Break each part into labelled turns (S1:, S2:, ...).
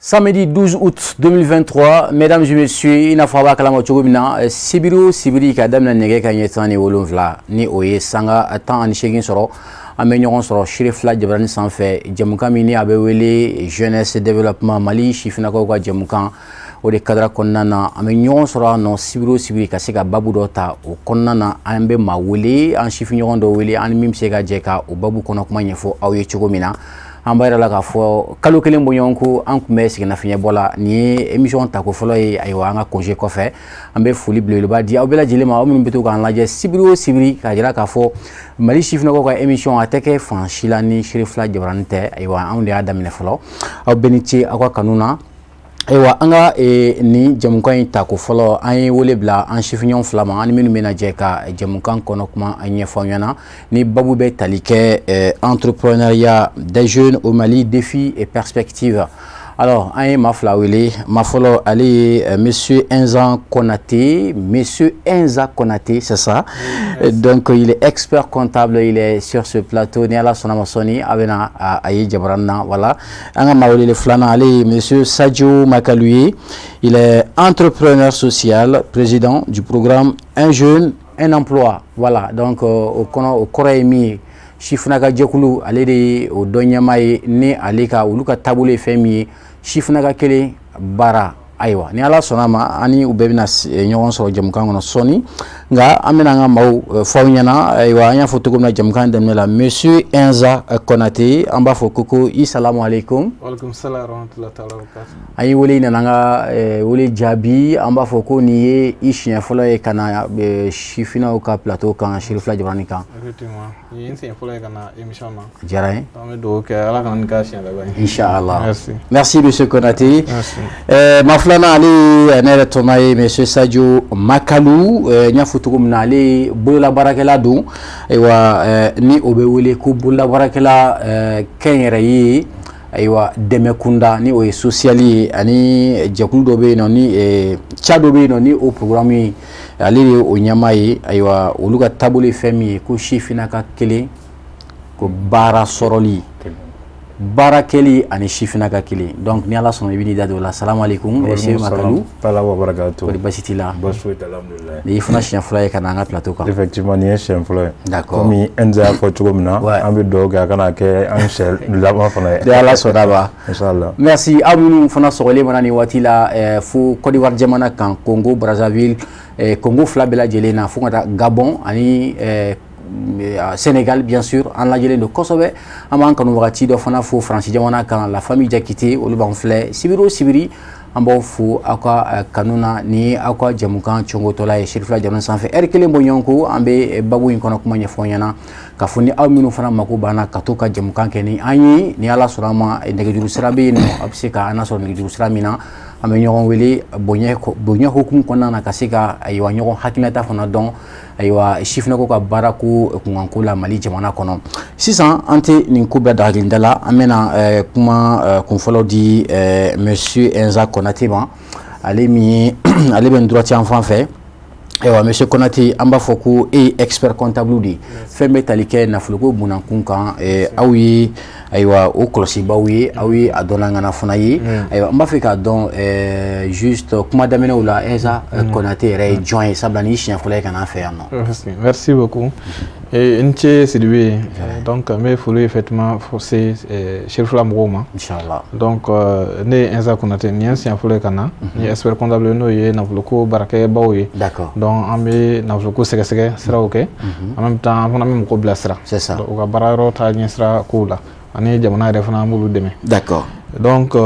S1: Samedi 12 août 2023, mesdames et messieurs, i n'a fɔ a b'a kalama cogo min na, sibiri o sibiri ka daminɛ nɛgɛ ka ɲɛ 17 ni o ye sanga 18 sɔrɔ, an bɛ ɲɔgɔn sɔrɔ Seere Fila Jabarani sanfɛ, jɛmukan min ni a bɛ wele Jeunesse Développement, Mali sifinnakaw ka jɛmukan. O de cadre kɔnɔna na, an bɛ ɲɔgɔn sɔrɔ yan nɔ sibiri o sibiri ka se ka babu dɔ ta. O kɔnɔna na, an bɛ maa wele, an sifinɲɔgɔn dɔ wele, an ni min bɛ se ka jɛ ka o babu kɔnɔ kuma ɲɛfɔ aw ye cogo min na. An b'a yira la k'a fɔ kalo kelen bɔɲɔgɔn ko an tun bɛ sɛgɛnnafiɲɛbɔ la. Nin ye émission tako fɔlɔ ye. Ayiwa, an ka congé kɔfɛ, an bɛ foli belebeleba di aw bɛɛ lajɛlen ma, aw minnu bɛ to k'an lajɛ sibiri o sibiri, k'a jira k'a fɔ Mali sifinnakaw ka émission a tɛ kɛ fan si la ni Seere Fila Jabarani tɛ. Ayiwa, anw de y'a daminɛ fɔlɔ. Aw bɛɛ ni ce aw ka kanu na. Ayiwa, an ka nin jɛmukan in tako fɔlɔ, an ye wele bila an sifinɲɔgɔn fila ma, an ni minnu bɛna jɛ ka jɛmukan kɔnɔ kuma ɲɛfɔ aw ɲɛna, ni babu bɛ tali kɛ entrepreneuriat des jeunes au Mali, défis et perspectives. Alors, an ye maa fila wele. Maa fɔlɔ, ale ye monsieur Inza Konaté. Monsieur Inza Konaté, c'est ça. Oui, donc il est expert comptable, il est sur ce plateau. Ni Ala sɔnna ma, sɔni a bɛna a ye jabarani na. Voilà. An ka maa welele filanan, ale ye monsieur Sadio Makalou ye. Il est entrepreneur social, président du programme Un jeune un emploi. Voilà, donc o kɔnɔ, o kɔrɔ ye min ye, sifinnaka jɛkulu, ale de ye o dɔ ɲɛmaa ye, ni ale ka olu ka taabolo ye fɛn min ye, sifinnaka kelen baara. Ayiwa, ni Ala sɔnna ma, an ni u bɛɛ bɛna ɲɔgɔn sɔrɔ jɛmukan kɔnɔ sɔɔni. Nka an bɛna an ka maaw fɔ aw ɲɛna. Ayiwa, an y'a fɔ cogo min na jɛmukan daminɛ la, monsieur Inza Konaté, an b'a fɔ ko i salamu aleykum.
S2: Walekum salam warahmatullahi taala wabarakatuh.
S1: An y'i wele, i nana an ka wele jaabi. An b'a fɔ ko nin ye i siɲɛ fɔlɔ ye ka na sifinnaw ka plateau kan, Seere Fila Jabarani kan.
S2: Effectivement, nin ye n siɲɛ fɔlɔ ye ka na émission na.
S1: Diyara n ye.
S2: An bɛ dugawu kɛ, Ala kana nin k'a siɲɛ laban ye.
S1: Inchallah.
S2: Merci.
S1: Merci, monsieur Konaté.
S2: Merci.
S1: Maa filanan, ale ye ne yɛrɛ tɔma ye, monsieur Sadio Makalou. N y'a fɔ cogo min na, ale ye bololabaarakɛla don. Ayiwa, ni o bɛ wele ko bololabaarakɛla kɛnyɛrɛye, ayiwa, dɛmɛ kunda, ni o ye social ye, ani jɛkulu dɔ bɛ yen nɔ, ni ca dɔ bɛ yen nɔ, ni o programme ye, ale de ye o ɲɛmaa ye. Ayiwa, olu ka taabolo ye fɛn min ye, ko sifinnaka kelen ko baara sɔrɔli, baara kɛli ani sifinnaka kelen. Donc ni Ala sɔnna, i bɛ n'i da don o la. Salamu aleykum, monsieur Makalou.
S3: Taala wa barakatu.
S1: Kɔri baasi t'i la?
S3: Baasi foyi tɛ, alhamdulilayi.
S1: Nin y'i fana siɲɛ fɔlɔ ye ka na an ka plateau kan.
S3: Effectivement, nin ye siɲɛ fɔlɔ ye.
S1: D'accord.
S3: Komi Enza y'a fɔ cogo min na, an bɛ dugawu kɛ a kana kɛ an siɲɛ laban fana ye.
S1: Ni Ala sɔnna ma.
S3: Inchallah.
S1: Merci. Aw minnu fana sɔgɔlen mana nin waati la fo Côte d'Ivoire jamana kan, Congo Brazzaville, Congo fila bɛɛ lajɛlen na, fo ka taa Gabon ani Sénégal, bien sûr, an lajɛlen don kosɛbɛ. An b'an kanu wagati dɔ fana fo Faransi jamana kan, la famille Diakité, olu b'an filɛ sibiri o sibiri. An b'aw fo aw ka kanu na. Ni aw ka jɛmukan cɔngotɔla ye Seere Fila Jabarani sanfɛ, ɛri kelen bɔ ɲɔgɔn ko, an bɛ babu in kɔnɔ kuma ɲɛfɔ ɲɛna k'a fɔ ni aw minnu fana mako banna ka to ka jɛmukan kɛ ni an ye, ni Ala sɔnna a ma, nɛgɛjuru sira bɛ yen nɔ, a bɛ se ka an lasɔrɔ nɛgɛjuru sira min na, an bɛ ɲɔgɔn wele bonya bonya hukumu kɔnɔna na, ka se ka, ayiwa, ɲɔgɔn hakilinata fana dɔn, ayiwa, sifinnakaw ka baara ko kunkanko la Mali jamana kɔnɔ. Sisan, an tɛ nin ko bɛɛ dagalinda la, an bɛna kuma kunfɔlɔ di monsieur Inza Konaté ma, ale min ye, ale bɛ n droite yan fan fɛ. Ayiwa, monsieur Konaté, an b'a fɔ ko e ye expert comptable de ye, fɛn bɛ tali kɛ nafoloko bunakun kan, aw ye, ayiwa, o kɔlɔsibaw ye, aw ye a dɔnna ŋana fana ye. Ayiwa, n b'a fɛ k'a dɔn juste kuma daminɛw la, Inza Konaté yɛrɛ ye jɔn ye, sabula n'i siɲɛ fɔlɔ ye ka n'an fɛ yan nɔ.
S2: Merci beaucoup. Et n ce Sidibe, donc n bɛ foli effectivement se Seere Fila mɔgɔw ma.
S1: Inchallah.
S2: Donc ne ye Inza Konaté, nin ye n siɲɛ fɔlɔ ye ka na. N ye expert comptable, n'o ye nafoloko baarakɛbaw ye. Donc an bɛ nafoloko sɛgɛsɛgɛ siraw kɛ. En même temps, an fana bɛ mɔgɔw bilasira.
S1: C'est ça.
S2: U ka baara yɔrɔ taa ɲɛsira kow la. Ani jamana yɛrɛ fana, an b'olu dɛmɛ. Donc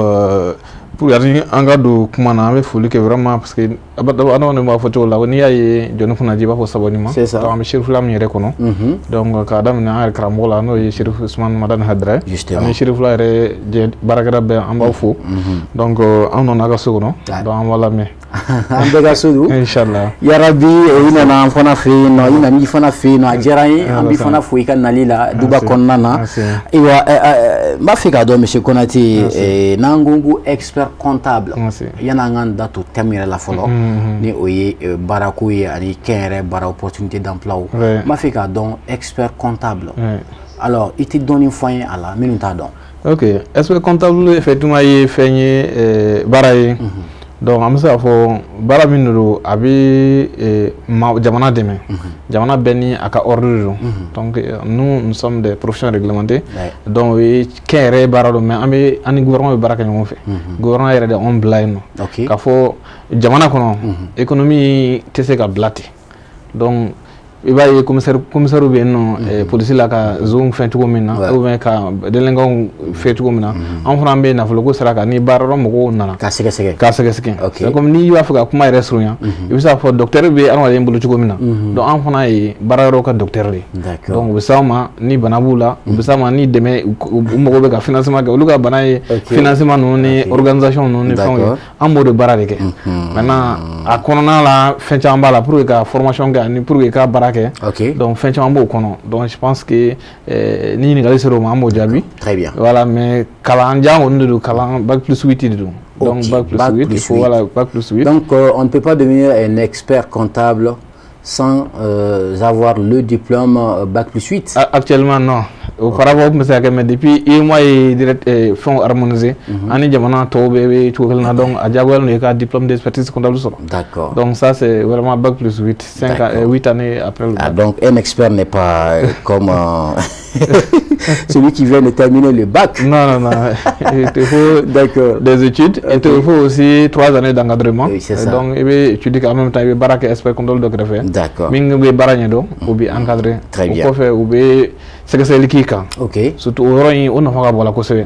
S2: pour yani an ka don kuma na, an bɛ foli kɛ vraiment, parce que adamadenw b'a fɔ cogo la, n'i y'a ye jɔnni kunnaji, i b'a fɔ sabɔ ɲuman.
S1: C'est ça.
S2: Donc an bɛ Seere Fila min yɛrɛ kɔnɔ. Donc k'a daminɛ an yɛrɛ karamɔgɔ la, n'o ye Chérif Ousmane Madani Hadara ye.
S1: Justement.
S2: Ani Seere Fila yɛrɛ jɛ baarakɛla bɛɛ, an b'aw fo. Donc an nana ka so kɔnɔ. Donc an b'a lamɛn.
S1: An bɛɛ ka so don.
S2: Inchallah.
S1: Yarabi, i nana an fana fɛ yen nɔ, i nana i fana fɛ yen nɔ, a diyara n ye. An b'i fana fo i ka nali la duba kɔnɔna na.
S2: Merci.
S1: Ayiwa, n b'a fɛ k'a dɔn, monsieur Konaté, n'an ko expert comptable,
S2: Merci.
S1: yan'an k'an da to thème yɛrɛ la fɔlɔ, ni o ye baarako ye ani kɛnyɛrɛ baara, opportunité d'emploi, n b'a fɛ k'a dɔn, expert comptable, Alors, i tɛ dɔɔni fɔ an ye a la, minnu t'a dɔn.
S2: Ok, expert comptable effectivement ye fɛn ye, baara ye. Donc an bɛ se k'a fɔ baara min don, a bɛ jamana dɛmɛ. Jamana bɛɛ ni a ka ordre de don. Donc nous, nous sommes des professions réglementées. Donc o ye kɛnyɛrɛye baara don, mais an bɛ, an ni gouvernement bɛ baara kɛ ɲɔgɔn fɛ. Gouvernement yɛrɛ de anw bila yen nɔ. K'a fɔ jamana kɔnɔ, économie tɛ se ka bila ten. Donc i b'a ye commissaire bɛ yen nɔ polisi la ka zone fɛn cogo min na, ou bien ka délinquants fɛ cogo min na, an fana bɛ nafoloko sira kan ni baara yɔrɔ mɔgɔw nana.
S1: K'a sɛgɛsɛgɛ.
S2: K'a sɛgɛsɛgɛ. C'est comme n'i b'a fɛ ka kuma yɛrɛ surunya, i bɛ se k'a fɔ docteur bɛ adamaden bolo cogo min na. Donc an fana ye baara yɔrɔ ka docteur de ye. Donc u bɛ s'anw ma ni bana b'u la, u bɛ s'an ma ni dɛmɛ, u mago bɛ ka financement kɛ, olu ka bana ye financement ninnu ni organisation ninnu ni fɛnw ye, an b'o de baara de kɛ. Maintenant, a kɔnɔna la, fɛn caman b'a la pour que ka formation kɛ ani pour que ka baara kɛ. Donc fɛn caman b'o kɔnɔ. Donc je pense que ni ɲininkali sera o ma, an b'o jaabi.
S1: Très bien.
S2: Voilà, mais kalan jan kɔni de don, kalan bac plus 8 de don. Donc bac plus 8, il faut, voilà, bac plus 8.
S1: Donc on ne peut pas devenir un expert comptable sans avoir le diplôme bac plus 8.
S2: Actuellement, non. Auparavant, o tun bɛ se ka kɛ, mais depuis UEMOA ye direct fɛnw harmoniser, an ni jamana tɔw bɛɛ bɛ cogo kelen na, donc a diyagoyalen don i ka diplôme d'expertise comptable sɔrɔ. Donc ça, c'est vraiment bac plus 8, 5 à 8 années après le bac.
S1: Ah, donc un expert n'est pas comme celui qui vient de terminer le bac.
S2: Non, non, non. Il te faut des études. Il te faut aussi 3 années d'encadrement.
S1: Oui, c'est ça.
S2: Donc i bɛ étude kɛ, en même temps i bɛ baara kɛ expert comptable dɔ kɛrɛfɛ. Min bɛ baara ɲɛdɔn, o bɛ encadrer.
S1: Très bien.
S2: O kɔfɛ, u bɛ sɛgɛsɛgɛli k'i kan. Surtout o yɔrɔ in, o nafa ka bon a la kosɛbɛ.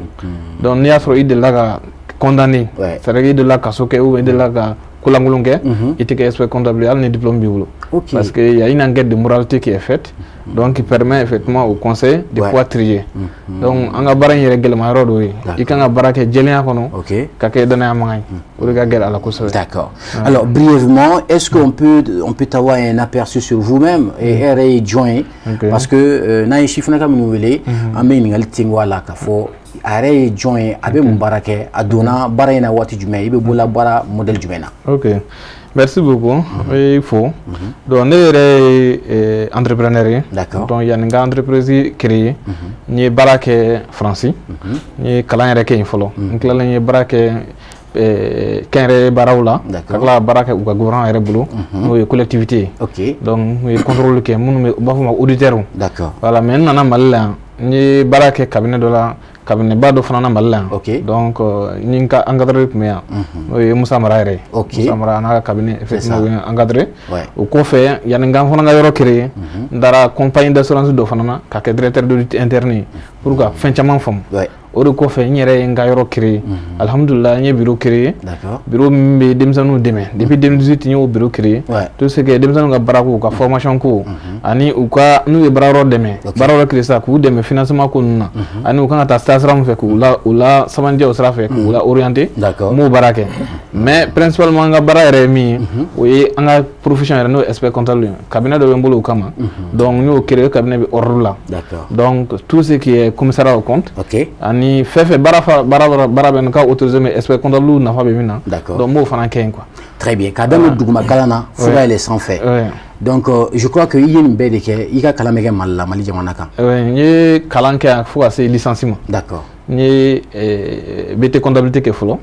S2: Donc n'i y'a sɔrɔ i delila ka condamné, c'est à dire i delila kaso kɛ ou bien i delila ka kolankolon kɛ, i tɛ kɛ expert comptable ye hali ni diplôme b'i bolo. Parce que il y a une enquête de moralité qui est faite, donc qui permet effectivement au conseil de pouvoir trier. Donc an ka baara in yɛrɛ gɛlɛma yɔrɔ dɔ ye, i kan ka baara kɛ jɛlenya kɔnɔ, ka kɛ danayamaga ye, o de ka gɛlɛn a la kosɛbɛ.
S1: D'accord. Alors brièvement, est-ce qu'on peut avoir un aperçu sur vous-même et yɛrɛ ye jɔn ye? Parce que n'an ye sifinnaka minnu wele, an bɛ ɲininkali tengu a la k'a fɔ a yɛrɛ ye jɔn ye, a bɛ mun baara kɛ, a donna baara in na waati jumɛn, i bɛ bolola baara modèle jumɛn na?
S2: Ok. Merci beaucoup. I fo. Donc ne yɛrɛ ye entrepreneur ye. Donc yanni n ka entreprise créer, n ye baara kɛ Faransi. N ye kalan yɛrɛ kɛ yen fɔlɔ. N tilalen, n ye baara kɛ kɛnyɛrɛye baaraw la. Ka tila ka baara kɛ u ka gouvernement yɛrɛ bolo. N'o ye collectivité ye. Donc n ye contrôle kɛ minnu bɛ, u b'a fɔ ma auditeur. Voilà, mais n nana Mali la yan, n ye baara kɛ cabinet dɔ la, cabinet ba dɔ fana na Mali la yan. Donc ni n ka encadreur tun bɛ yan, n'o ye Musa Mara yɛrɛ ye. Musa Mara n'a ka cabinet, effectivement, u ye encadré. O kɔfɛ, yanni n ka n fana ka yɔrɔ créer, n taara compagnie d'assurance dɔ fana na ka kɛ directeur d'audit interne ye pour ka fɛn caman faamu. O de kɔfɛ, n yɛrɛ ye n ka yɔrɔ créer. Alhamdulillah, n ye bureau créer. Bureau min bɛ denmisɛnninw dɛmɛ. Depuis 2018, n y'o bureau créer. Tout ce qui est denmisɛnninw ka baara ko, u ka formation ko, ani u ka n'u ye baara yɔrɔ dɛmɛ, baara yɔrɔ créer sisan, k'u dɛmɛ financement ko ninnu na, ani u kan ka taa sira min fɛ, k'u la u la samandiya o sira fɛ, k'u la orienter. N b'o baara kɛ. Mais principalement, n ka baara yɛrɛ ye min ye, o ye an ka profession yɛrɛ, n'o ye expert comptable ye. Cabinet dɔ bɛ n bolo o kama. Donc n y'o créer, o cabinet bɛ ordre la. Donc tout ce qui est commissariat au compte, ani fɛn fɛn baara fa baara baara bɛ n ka autorisé, mais expert comptable nafa bɛ min na. Donc n b'o fana kɛ yen quoi.
S1: Très bien. K'a daminɛ duguma kalan na fo ka yɛlɛ sanfɛ. Donc je crois que i ye nin bɛɛ de kɛ, i ka kalan bɛ kɛ Mali la, Mali jamana kan.
S2: Ouais, n ye kalan kɛ yan fo ka se licence ma. N ye BT comptabilité kɛ fɔlɔ.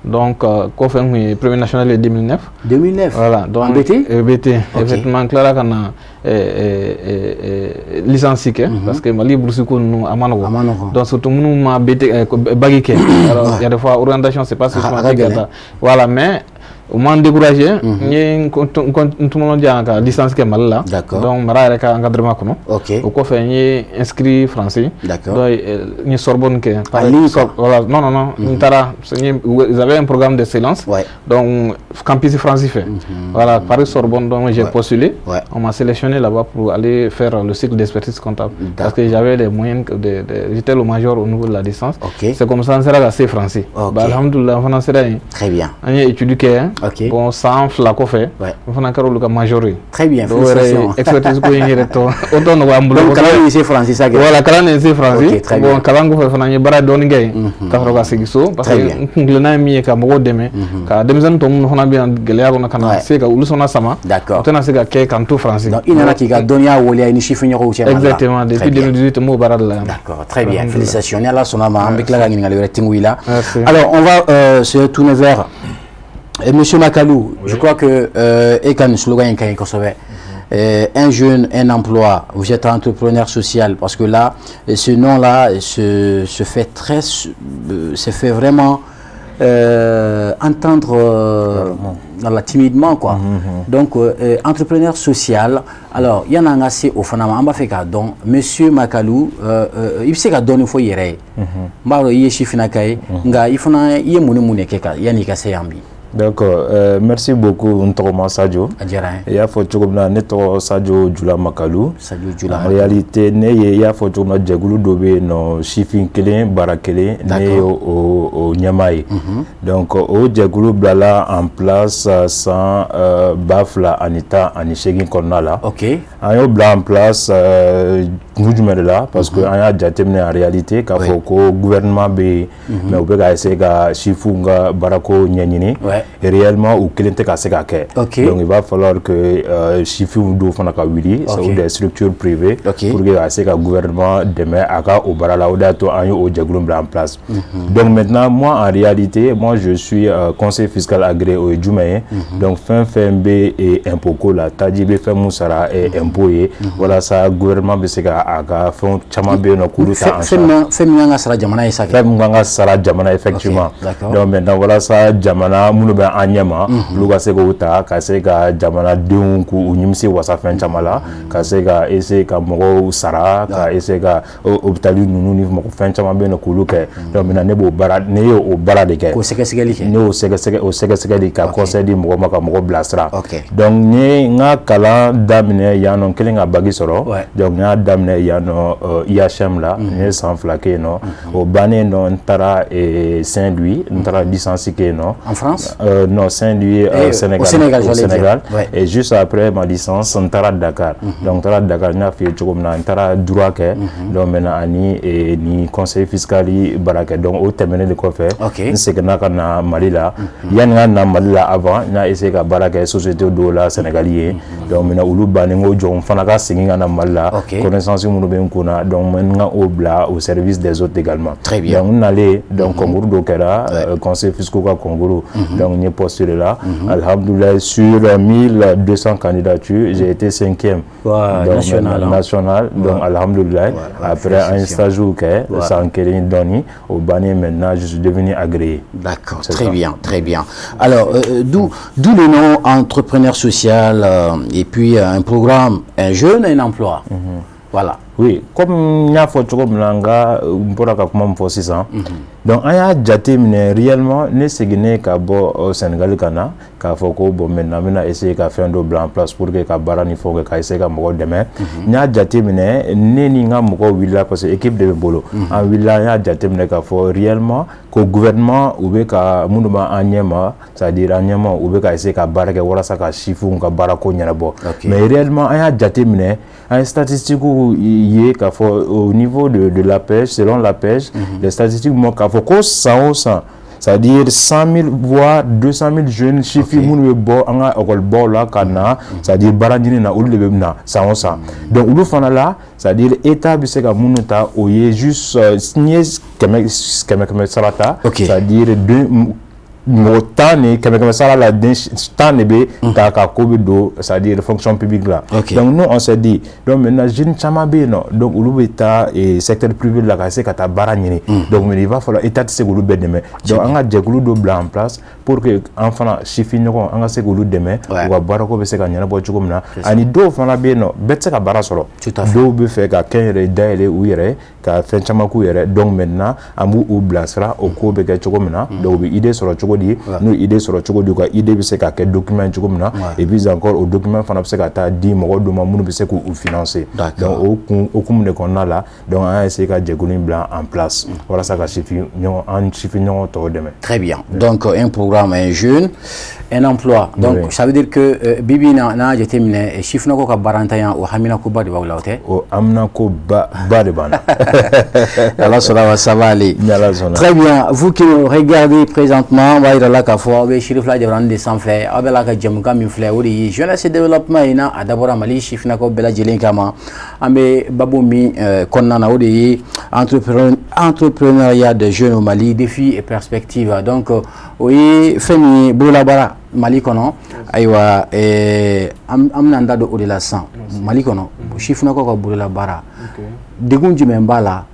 S2: Donc kɔfɛ, n kun ye premier national ye 2009.
S1: 2009.
S2: Voilà, donc
S1: en BT?
S2: BT. Effectivement, n tilara ka na licence kɛ parce que Mali bourse ko ninnu a ma nɔgɔn.
S1: A ma nɔgɔn.
S2: Donc surtout minnu ma BT bac kɛ. Alors il y a des fois orientation, c'est pas systématique ka taa. Voilà, mais o m'an découragé. N ye n tɔmɔnɔ jan ka licence kɛ Mali la. Donc Mara yɛrɛ ka encadrement kɔnɔ. O kɔfɛ, n ye inscrit français. Donc n ye Sorbonne kɛ.
S1: En ligne quoi.
S2: Voilà, non, non, non, n taara, ils avaient un programme d'excellence. Donc campus France fɛ. Voilà, Paris Sorbonne, donc j'ai postulé. On m'a sélectionné là-bas pour aller faire le cycle d'expertise comptable. Parce que j'avais les moyens de, j'étais le major au niveau de la licence. C'est comme ça n sera ka se français. Bah, alhamdoulilah, n fana sera yen.
S1: Très bien.
S2: An ye étude kɛ. Bon, san 2 kɔfɛ, n fana kɛra olu ka major ye.
S1: Très bien.
S2: Dɔw yɛrɛ ye expertise ko in yɛrɛ tɔ o tɔ nɔgɔya n bolo.
S1: Donc kalan ye se Faransi sa kɛ.
S2: Voilà, kalan ye se Faransi.
S1: Ok, très bien.
S2: Bon, kalan kɔfɛ fana, n ye baara dɔɔni kɛ yen ka sɔrɔ ka segin so, parce que n kun tilenna ye min ye, ka mɔgɔw dɛmɛ, ka denmisɛnnin tɔ minnu fana bɛ yan gɛlɛya kɔnɔ, ka na se ka olu fana sama. O tɛna se ka kɛ k'an to Faransi.
S1: Donc i nana k'i ka dɔnniya waleya i ni sifinɲɔgɔnw cɛ.
S2: Exactement, depuis 2018 n b'o baara de la yan.
S1: D'accord, très bien. Félicitations. Ni Ala sɔnna ma, an bɛ tila ka ɲininkali wɛrɛ tingu i la. Alors, on va se tourner vers Monsieur Makalou. Oui. Je crois que e ka nin slogan in ka ɲi kosɛbɛ. Un jeune, un emploi. Vous êtes entrepreneur social, parce que là, ce nom-là se fait très, se fait vraiment entendre voilà, timidement, quoi. Donc, entrepreneur social. Alors, yan'an ka se o fana ma, an b'a fɛ k'a dɔn, Monsieur Makalou, i bɛ se ka dɔɔni fɔ i yɛrɛ ye. N b'a dɔn i ye sifinnaka ye, nka i fana i ye mun ni mun de kɛ ka yanni i ka se yan bi?
S3: D'accord, merci beaucoup. N tɔgɔma Sadio.
S1: A diyara n
S3: ye. I y'a fɔ cogo min na, ne tɔgɔ Sadio Jula Makalu.
S1: Sadio Jula.
S3: En réalité, ne ye, i y'a fɔ cogo min na, jɛkulu dɔ bɛ yen nɔ, sifin kelen baara kelen, ne ye o ɲɛmaa ye. Donc o jɛkulu bilala en place san 2018 kɔnɔna la. An y'o bila en place kun jumɛn de la? Parce que an y'a jateminɛ en réalité k'a fɔ ko gouvernement bɛ yen, mais u bɛ ka essayer ka sifinw ka baarako ɲɛɲini. Et réellement, u kelen tɛ ka se ka kɛ. Donc il va falloir que sifinw dɔw fana ka wuli, ou des structures privées, pour que ka se ka gouvernement dɛmɛ a ka o baara la. O de y'a to an ye o jɛkulu bila en place. Donc maintenant, moi, en réalité, moi, je suis conseiller fiscal agréé. O ye jumɛn ye? Donc fɛn fɛn bɛ impôt ko la, taji bɛ fɛn mun sara impôt ye, walasa gouvernement bɛ se ka a ka fɛnw caman bɛ yen nɔ k'olu ta en charge.
S1: Fɛn min kan ka sara jamana ye sa kɛ.
S3: Fɛn min kan ka sara jamana, effectivement. Donc maintenant, walasa jamana minnu bɛ an ɲɛma, olu ka se k'o ta ka se ka jamanadenw k'u nimisi wasa fɛn caman la, ka se ka essayer ka mɔgɔw sara, ka essayer ka hôpital ninnu ni mɔgɔ fɛn caman bɛ yen nɔ k'olu kɛ. Donc maintenant, ne b'o baara, ne ye o baara de kɛ.
S1: K'o sɛgɛsɛgɛli kɛ.
S3: Ne y'o sɛgɛsɛgɛ, o sɛgɛsɛgɛli, ka conseil di mɔgɔ ma, ka mɔgɔ bilasira. Donc n ye n ka kalan daminɛ yan nɔ, n kɛlen ka bac sɔrɔ. Donc n y'a daminɛ yan nɔ, IHM la, n ye san 2 kɛ yen nɔ. O bannen nɔ, n taara Saint-Louis, n taara licence kɛ yen nɔ.
S1: En France?
S3: Non, Saint-Louis, Sénégal.
S1: Au Sénégal,
S3: au Sénégal. Et juste après ma licence, n taara Dakar. Donc n taara Dakar, n y'a f'i ye cogo min na, n taara droit kɛ. Donc maintenant, ani ni conseil fiscal baara kɛ. Donc o tɛmɛnen de kɔfɛ, n seginna ka na Mali la. Yanni n ka na Mali la, avant, n y'a essayé ka baara kɛ société dɔw la Sénégal ye. Donc maintenant, olu bannen, ko jɔ n fana ka segin ka na Mali la. Connaissance minnu bɛ n kun na, donc n ka o bila au service des autres également.
S1: Très bien.
S3: Donc n nalen, donc concours dɔ kɛra, conseil fiscaux ka concours. Donc n ye postulé la. Alhamdoulilah, sur 1200 candidatures, j'ai été cinquième.
S1: Ouais,
S3: donc,
S1: national, hein.
S3: National. Donc alhamdoulilah. Après un stage kɛ san kelen dɔɔni, o bannen, maintenant je suis devenu agréé.
S1: D'accord, très bien, très bien. Alors, d'où le nom entrepreneur social et puis un programme, un jeune, un emploi. Voilà.
S3: Oui, comme n y'a fɔ cogo min na, n ka n bɔra ka kuma min fɔ sisan. Donc an y'a jate minɛ réellement, ne seginnen ka bɔ Sénégal ka na k'a fɔ ko bon, maintenant n bɛna essayer ka fɛn dɔ bila en place pour que ka baara ni fɛnw kɛ, ka essayer ka mɔgɔw dɛmɛ. N y'a jate minɛ, ne ni n ka mɔgɔw wulila, parce que équipe de bɛ n bolo. An wulila, an y'a jate minɛ k'a fɔ réellement ko gouvernement, u bɛ ka minnu b'an ɲɛma, c'est à dire an ɲɛma, u bɛ ka essayer ka baara kɛ walasa ka sifinw ka baarako ɲɛnabɔ. Mais réellement, an y'a jate minɛ, an ye statistiques ye k'a fɔ au niveau de l'APEJ, selon l'APEJ, les statistiques montrent k'a fɔ ko san o san, c'est-à-dire 100 000 voire 200 000 jeunes sifin minnu bɛ bɔ an ka ekɔlibaw la ka na, c'est-à-dire baara ɲini na, olu de bɛ na san o san. Donc olu fana la, c'est-à-dire État bɛ se ka minnu ta, o ye juste n'i ye kɛmɛ kɛmɛ kɛmɛ sara ta, c'est-à-dire deux mɔgɔ 10 ni kɛmɛ kɛmɛ sara la, den 10 de bɛ ta ka ko bɛ don, c'est-à-dire fonction publique la. Donc nous, on s'est dit, donc maintenant, jeunes caman bɛ yen nɔ, donc olu bɛ taa secteur privé la ka se ka taa baara ɲini. Donc mais il va falloir, État tɛ se k'olu bɛɛ dɛmɛ. Donc an ka jɛkulu dɔ bila en place pour que an fana sifin ɲɔgɔn, an ka se k'olu dɛmɛ, u ka baarako bɛ se ka ɲɛnabɔ cogo min na. Ani dɔw fana bɛ yen nɔ, bɛɛ tɛ se ka baara sɔrɔ. Dɔw bɛ fɛ ka kɛnyɛrɛ dayɛlɛ u yɛrɛ, ka fɛn caman k'u yɛrɛ. Donc maintenant, an b'u u bilasira o ko bɛ kɛ cogo min na. Donc u bɛ idée sɔrɔ cogo di, n'u idée sɔrɔ cogo di, u ka idée bɛ se ka kɛ document cogo min na, et puis encore, o document fana bɛ se ka taa di mɔgɔ dɔ ma minnu bɛ se k'u financer. Donc o kun hokumu de kɔnɔna la, donc an y'a essayer ka jɛkulu in bila en place walasa ka sifin ɲɔgɔn, an sifin ɲɔgɔn tɔw dɛmɛ.
S1: Très bien. Donc un programme programme Un jeune, un emploi. Donc ça veut dire que bibi na n'a jateminɛ, sifinnakaw ka baarantanya, o haminakoba de b'aw la, o tɛ?
S3: O haminako ba ba de b'an na.
S1: Ala sɔnna ma, ça va aller.
S3: Ni Ala sɔnna.
S1: Très bien, vous qui nous regardez présentement, b'a yira la k'a fɔ aw bɛ Sirifila Jabarani de sanfɛ. Aw bɛ la ka jɛmukan min filɛ, o de ye jeunesse et développement ye, n'a a dabɔra Mali sifinnakaw bɛɛ lajɛlen kama. An bɛ babu min kɔnɔna na, o de ye entrepreneuriat des jeunes au Mali, défis et perspectives. Donc o ye fɛn min ye bololabaara Mali kɔnɔ. Ayiwa, an bɛna an da don o de la sisan. Mali kɔnɔ, sifinnakaw ka bololabaara, degun jumɛn b'a la,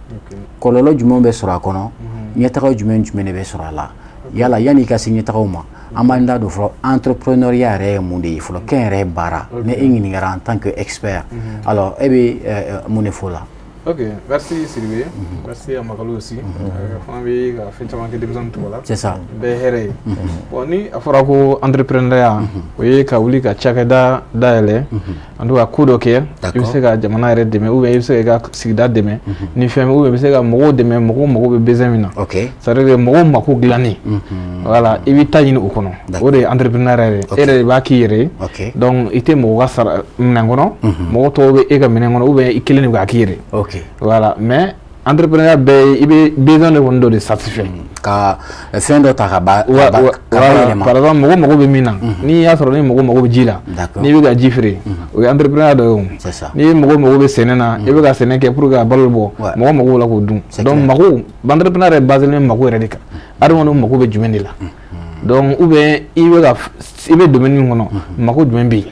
S1: kɔlɔlɔ jumɛn bɛ sɔrɔ a kɔnɔ, ɲɛtagaw jumɛn jumɛn de bɛ sɔrɔ a la? Yala yanni i ka se ɲɛtagaw ma, an b'an da don fɔlɔ, entrepreneuriat yɛrɛ ye mun de ye fɔlɔ, kɛnyɛrɛye baara? Ni e ɲininkara en tant que expert, alors e bɛ mun de fɔ o la?
S2: Ok, merci Sidibé. Merci à Makalou aussi. Fana bɛ ka fɛn caman kɛ denmisɛnnin tɔgɔ la.
S1: C'est ça.
S2: Bɛɛ hɛrɛ ye. Bon, ni a fɔra ko entrepreneuriat, o ye ka wuli ka cakɛda dayɛlɛ, en tout cas ko dɔ kɛ, i bɛ se ka jamana yɛrɛ dɛmɛ ou bien i bɛ se ka i ka sigida dɛmɛ ni fɛn, ou bien i bɛ se ka mɔgɔw dɛmɛ, mɔgɔw mago bɛ besoin min na. C'est à dire que mɔgɔw mako dilanni. Voilà, i bɛ taa ɲini o kɔnɔ. O de ye entrepreneuriat yɛrɛ ye. E yɛrɛ de b'a k'i yɛrɛ ye. Donc i tɛ mɔgɔ ka sara minɛn kɔnɔ, mɔgɔ tɔw bɛ e ka minɛn kɔnɔ ou bien i kelen de bɛ k'a k'i yɛrɛ ye. Voilà, mais entrepreneuriat bɛɛ ye i bɛ besoin de kɔni dɔ de satisfait.
S1: Ka fɛn dɔ ta ka ba ka bayɛlɛma.
S2: Par exemple, mɔgɔ mago bɛ min na, n'i y'a sɔrɔ ni mɔgɔ mago bɛ ji la, n'i bɛ ka ji feere, o ye entrepreneuriat dɔ ye o.
S1: C'est ça.
S2: N'i mɔgɔ mago bɛ sɛnɛ na, i bɛ ka sɛnɛ kɛ pour que ka balo bɔ, mɔgɔ mago b'o la k'o dun. Donc mago, entrepreneuriat yɛrɛ basé bɛ mago yɛrɛ de kan. Adamadenw mago bɛ jumɛn de la? Donc ou bien i bɛ ka i bɛ domaine min kɔnɔ, mago jumɛn bɛ yen?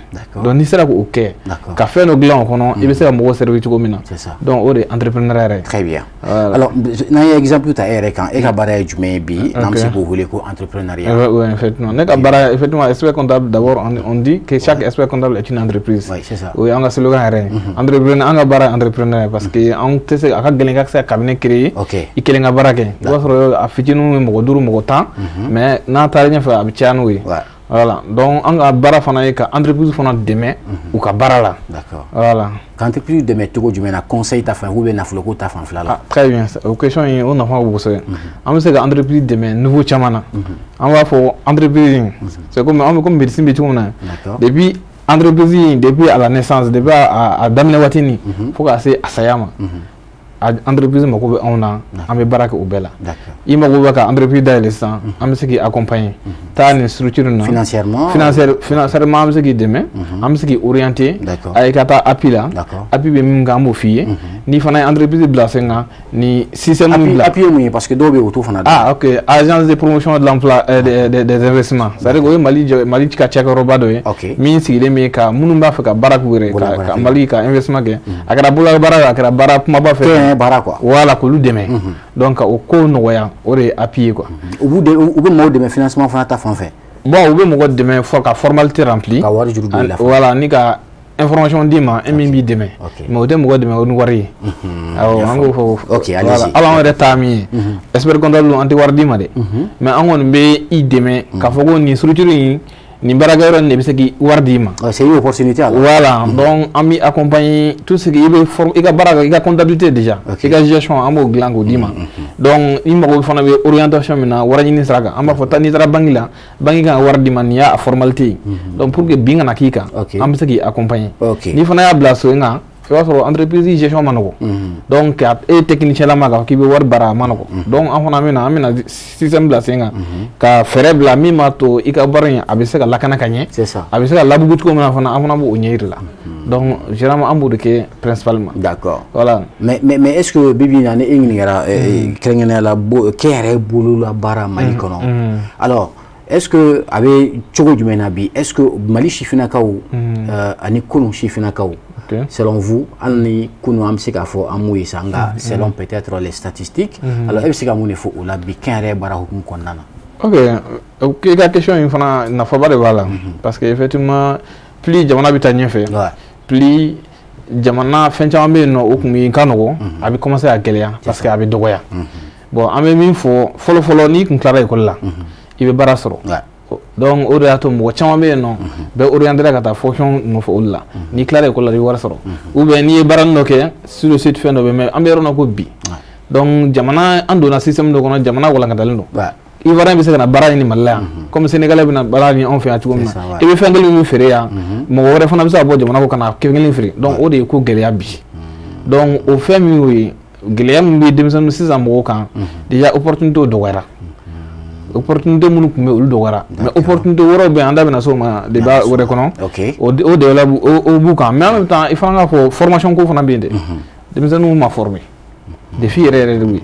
S2: Donc n'i sera k'o kɛ, ka fɛn dɔ dilan o kɔnɔ, i bɛ se ka mɔgɔw servir cogo min na.
S1: C'est ça.
S2: Donc o de ye entrepreneuriat yɛrɛ ye.
S1: Très bien.
S2: Voilà.
S1: Alors n'an ye exemple ta e yɛrɛ kan, e ka baara ye jumɛn ye bi, n'an bɛ se k'o wele ko entrepreneuriat?
S2: Oui, effectivement. Ne ka baara, effectivement, expert comptable, d'abord, on dit que chaque expert comptable est une entreprise.
S1: Oui, c'est ça.
S2: O ye an ka slogan yɛrɛ ye. Entrepreneur, an ka baara ye entrepreneur parce que an tɛ se, a ka gɛlɛn ka se ka cabinet créer. I kelen ka baara kɛ. I b'a sɔrɔ a fitininw ye mɔgɔ 5, mɔgɔ 10, mais n'a taara ɲɛfɛ, a bɛ caya n'o ye. Voilà. Donc an ka baara fana ye ka entreprise fana dɛmɛ u ka baara la. Voilà.
S1: Ka entreprise dɛmɛ cogo jumɛn na, conseil ta fan ou bien nafoloko ta fanfɛla la?
S2: Ah, très bien. O question in, o nafa ka bon kosɛbɛ. An bɛ se ka entreprise dɛmɛ niveau caman na. An b'a fɔ entreprise in, c'est comme an bɛ comme médecine bɛ cogo min na. Depuis entreprise in, depuis à la naissance, depuis a daminɛ waati nin fo ka se a saya ma. A entreprise mago bɛ anw na, an bɛ baara kɛ o bɛɛ la. I mago bɛ ka entreprise dayɛlɛ sisan, an bɛ se k'i accompagner. Taa nin structure na.
S1: Financièrement?
S2: Financièrement, an bɛ se k'i dɛmɛ, an bɛ se k'i orienter. A ye ka taa API la. API bɛ min kɛ, an b'o f'i ye. N'i fana ye entreprise bila sen kan, ni système min bila.
S1: API ye mun ye? Parce que dɔw bɛ yen, o t'o fana dɔn.
S2: Ah ok, agence de promotion de l'emploi des investissements. C'est à dire que o ye Mali jɔ, Mali ka cakɛyɔrɔba dɔ ye. Min sigilen bɛ ka minnu b'a fɛ ka baara k'u yɛrɛ ye, ka Mali ka investissement kɛ. A kɛra bolola baara ye, a kɛra baara kumaba fɛ.
S1: Kɛnyɛrɛye baara quoi.
S2: Voilà, k'olu dɛmɛ. Donc ka o ko nɔgɔya, o de ye API ye quoi.
S1: U b'u u bɛ maaw dɛmɛ financement fana ta fan fɛ?
S2: Bon, u bɛ mɔgɔ dɛmɛ fɔ ka formalité rempli.
S1: Ka wari juru don i la.
S2: Voilà, ni ka information d'i ma, e min b'i dɛmɛ. Mais o tɛ mɔgɔ dɛmɛ ni wari ye. Awɔ, an k'o fɔ.
S1: Ok, allez-y.
S2: Hali anw yɛrɛ ta min ye, expert comptable, an tɛ wari d'i ma dɛ. Mais an kɔni bɛ i dɛmɛ k'a fɔ ko nin structure in, nin baarakɛyɔrɔ in de bɛ se k'i wari d'i ma.
S1: C'est une opportunité alors.
S2: Voilà, donc an b'i accompagner tout ce qui i bɛ i ka baara kɛ, i ka comptabilité déjà, i ka gestion, an b'o dilan k'o d'i ma. Donc i mago fana bɛ orientation min na wari ɲini sira kan, an b'a fɔ taa, n'i taara banque la, banque kan ka wari d'i ma, nin y'a formalité ye. Donc pour que bin kana k'i kan, an bɛ se k'i accompagner. N'i fana y'a bila sen kan, i b'a sɔrɔ entreprise gestion ma nɔgɔn. Donc e technicien la ma k'a fɔ k'i bɛ wari baara, a ma nɔgɔn. Donc an fana bɛna, an bɛna système bila sen kan, ka fɛɛrɛ bila min b'a to i ka baara in a bɛ se ka lakana ka ɲɛ.
S1: C'est ça.
S2: A bɛ se ka labugu cogo min na fana, an fana b'o ɲɛ yir'i la. Donc généralement, an b'o de kɛ principalement. Voilà.
S1: Mais est-ce que bi bi in na, ni e ɲininkara kɛrɛnkɛrɛnnenya la, kɛnyɛrɛye bolola baara Mali kɔnɔ, alors est-ce que a bɛ cogo jumɛn na bi? Est-ce que Mali sifinnakaw ani kunun sifinnakaw, selon vous, hali ni kunun an bɛ se k'a fɔ an m'o ye sa, nka selon peut-être les statistiques, alors e bɛ se ka mun de fɔ o la bi, kɛnyɛrɛye baara hukumu kɔnɔna na?
S2: Ok, i ka question in fana nafaba de b'a la, parce que effectivement, plus jamana bɛ taa ɲɛfɛ, plus jamana fɛn caman bɛ yen nɔ, o kun ka nɔgɔn, a bɛ commencer ka gɛlɛya parce que a bɛ dɔgɔya. Bon, an bɛ min fɔ fɔlɔ fɔlɔ, n'i kun tilara école la, i bɛ baara sɔrɔ. Donc o de y'a to mɔgɔ caman bɛ yen nɔ, bɛɛ orienté ka taa fonction nɔfɛ olu la. N'i tilara école la, i bɛ wari sɔrɔ, ou bien n'i ye baara dɔ kɛ sur le site, fɛn dɔ bɛ. Mais an bɛ yɔrɔ min na ko bi, donc jamana, an donna système dɔ kɔnɔ, jamana walankatalen don. Ivoirien bɛ se ka na baara ɲini Mali la yan, comme Sénégalais bɛ na baara ɲini anw fɛ yan cogo min na. I bɛ fɛn kelen min feere yan, mɔgɔ wɛrɛ fana bɛ se ka bɔ jamana kɔ ka na kelen kelen feere. Donc o de ye ko gɛlɛya bi. Donc o fɛn min y'o ye, gɛlɛya min bɛ denmisɛnnin sisan mɔgɔw kan, déjà opportunité dɔgɔyara. Opportunité minnu tun bɛ, olu dɔgɔyara, mais opportunité wɛrɛw bɛ yen, an da bɛna s'o ma débat wɛrɛ kɔnɔ. O développe o b'u kan. Mais en même temps, il fana k'a fɔ, formation ko fana bɛ yen dɛ. Denmisɛnninw ma former, défi yɛrɛ yɛrɛ de bɛ yen,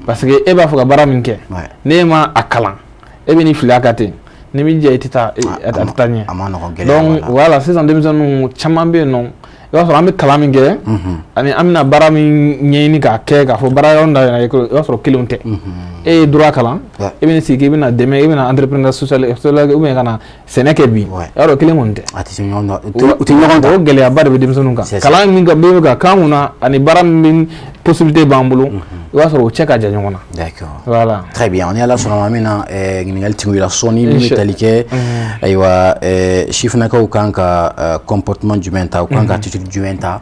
S2: parce que e b'a fɛ ka baara min kɛ, n'e ma a kalan, e bɛ n'i fili a kan ten, n'i m'i jija, i tɛ taa, a tɛ taa ɲɛ. Donc voilà, sisan denmisɛnninw caman bɛ yen nɔ, i b'a sɔrɔ an bɛ kalan min kɛ ani an bɛna baara min ɲɛɲini k'a kɛ, k'a fɔ baara yɔrɔ dayɛlɛ, i b'a sɔrɔ kelenw tɛ. E ye droit kalan, e bɛ sigi k'i bɛna dɛmɛ, e bɛna entrepreneur social ou bien ka na sɛnɛ kɛ bi, i b'a dɔn kelen kɔni tɛ.
S1: A tɛ se ɲɔgɔn u tɛ ɲɔgɔn
S2: ta. O gɛlɛyaba de bɛ denmisɛnninw kan. Kalan min bɛ ka kan kunna ani baara min possibilité b'an bolo, i b'a sɔrɔ o cɛ ka jan ɲɔgɔn na.
S1: Voilà. Très bien. Ni Ala sɔnna ma, an bɛna ɲininkali tigiw la sɔɔni min bɛ tali kɛ, ayiwa, sifinnakaw kan ka comportement jumɛn ta, u kan ka attitude jumɛn ta,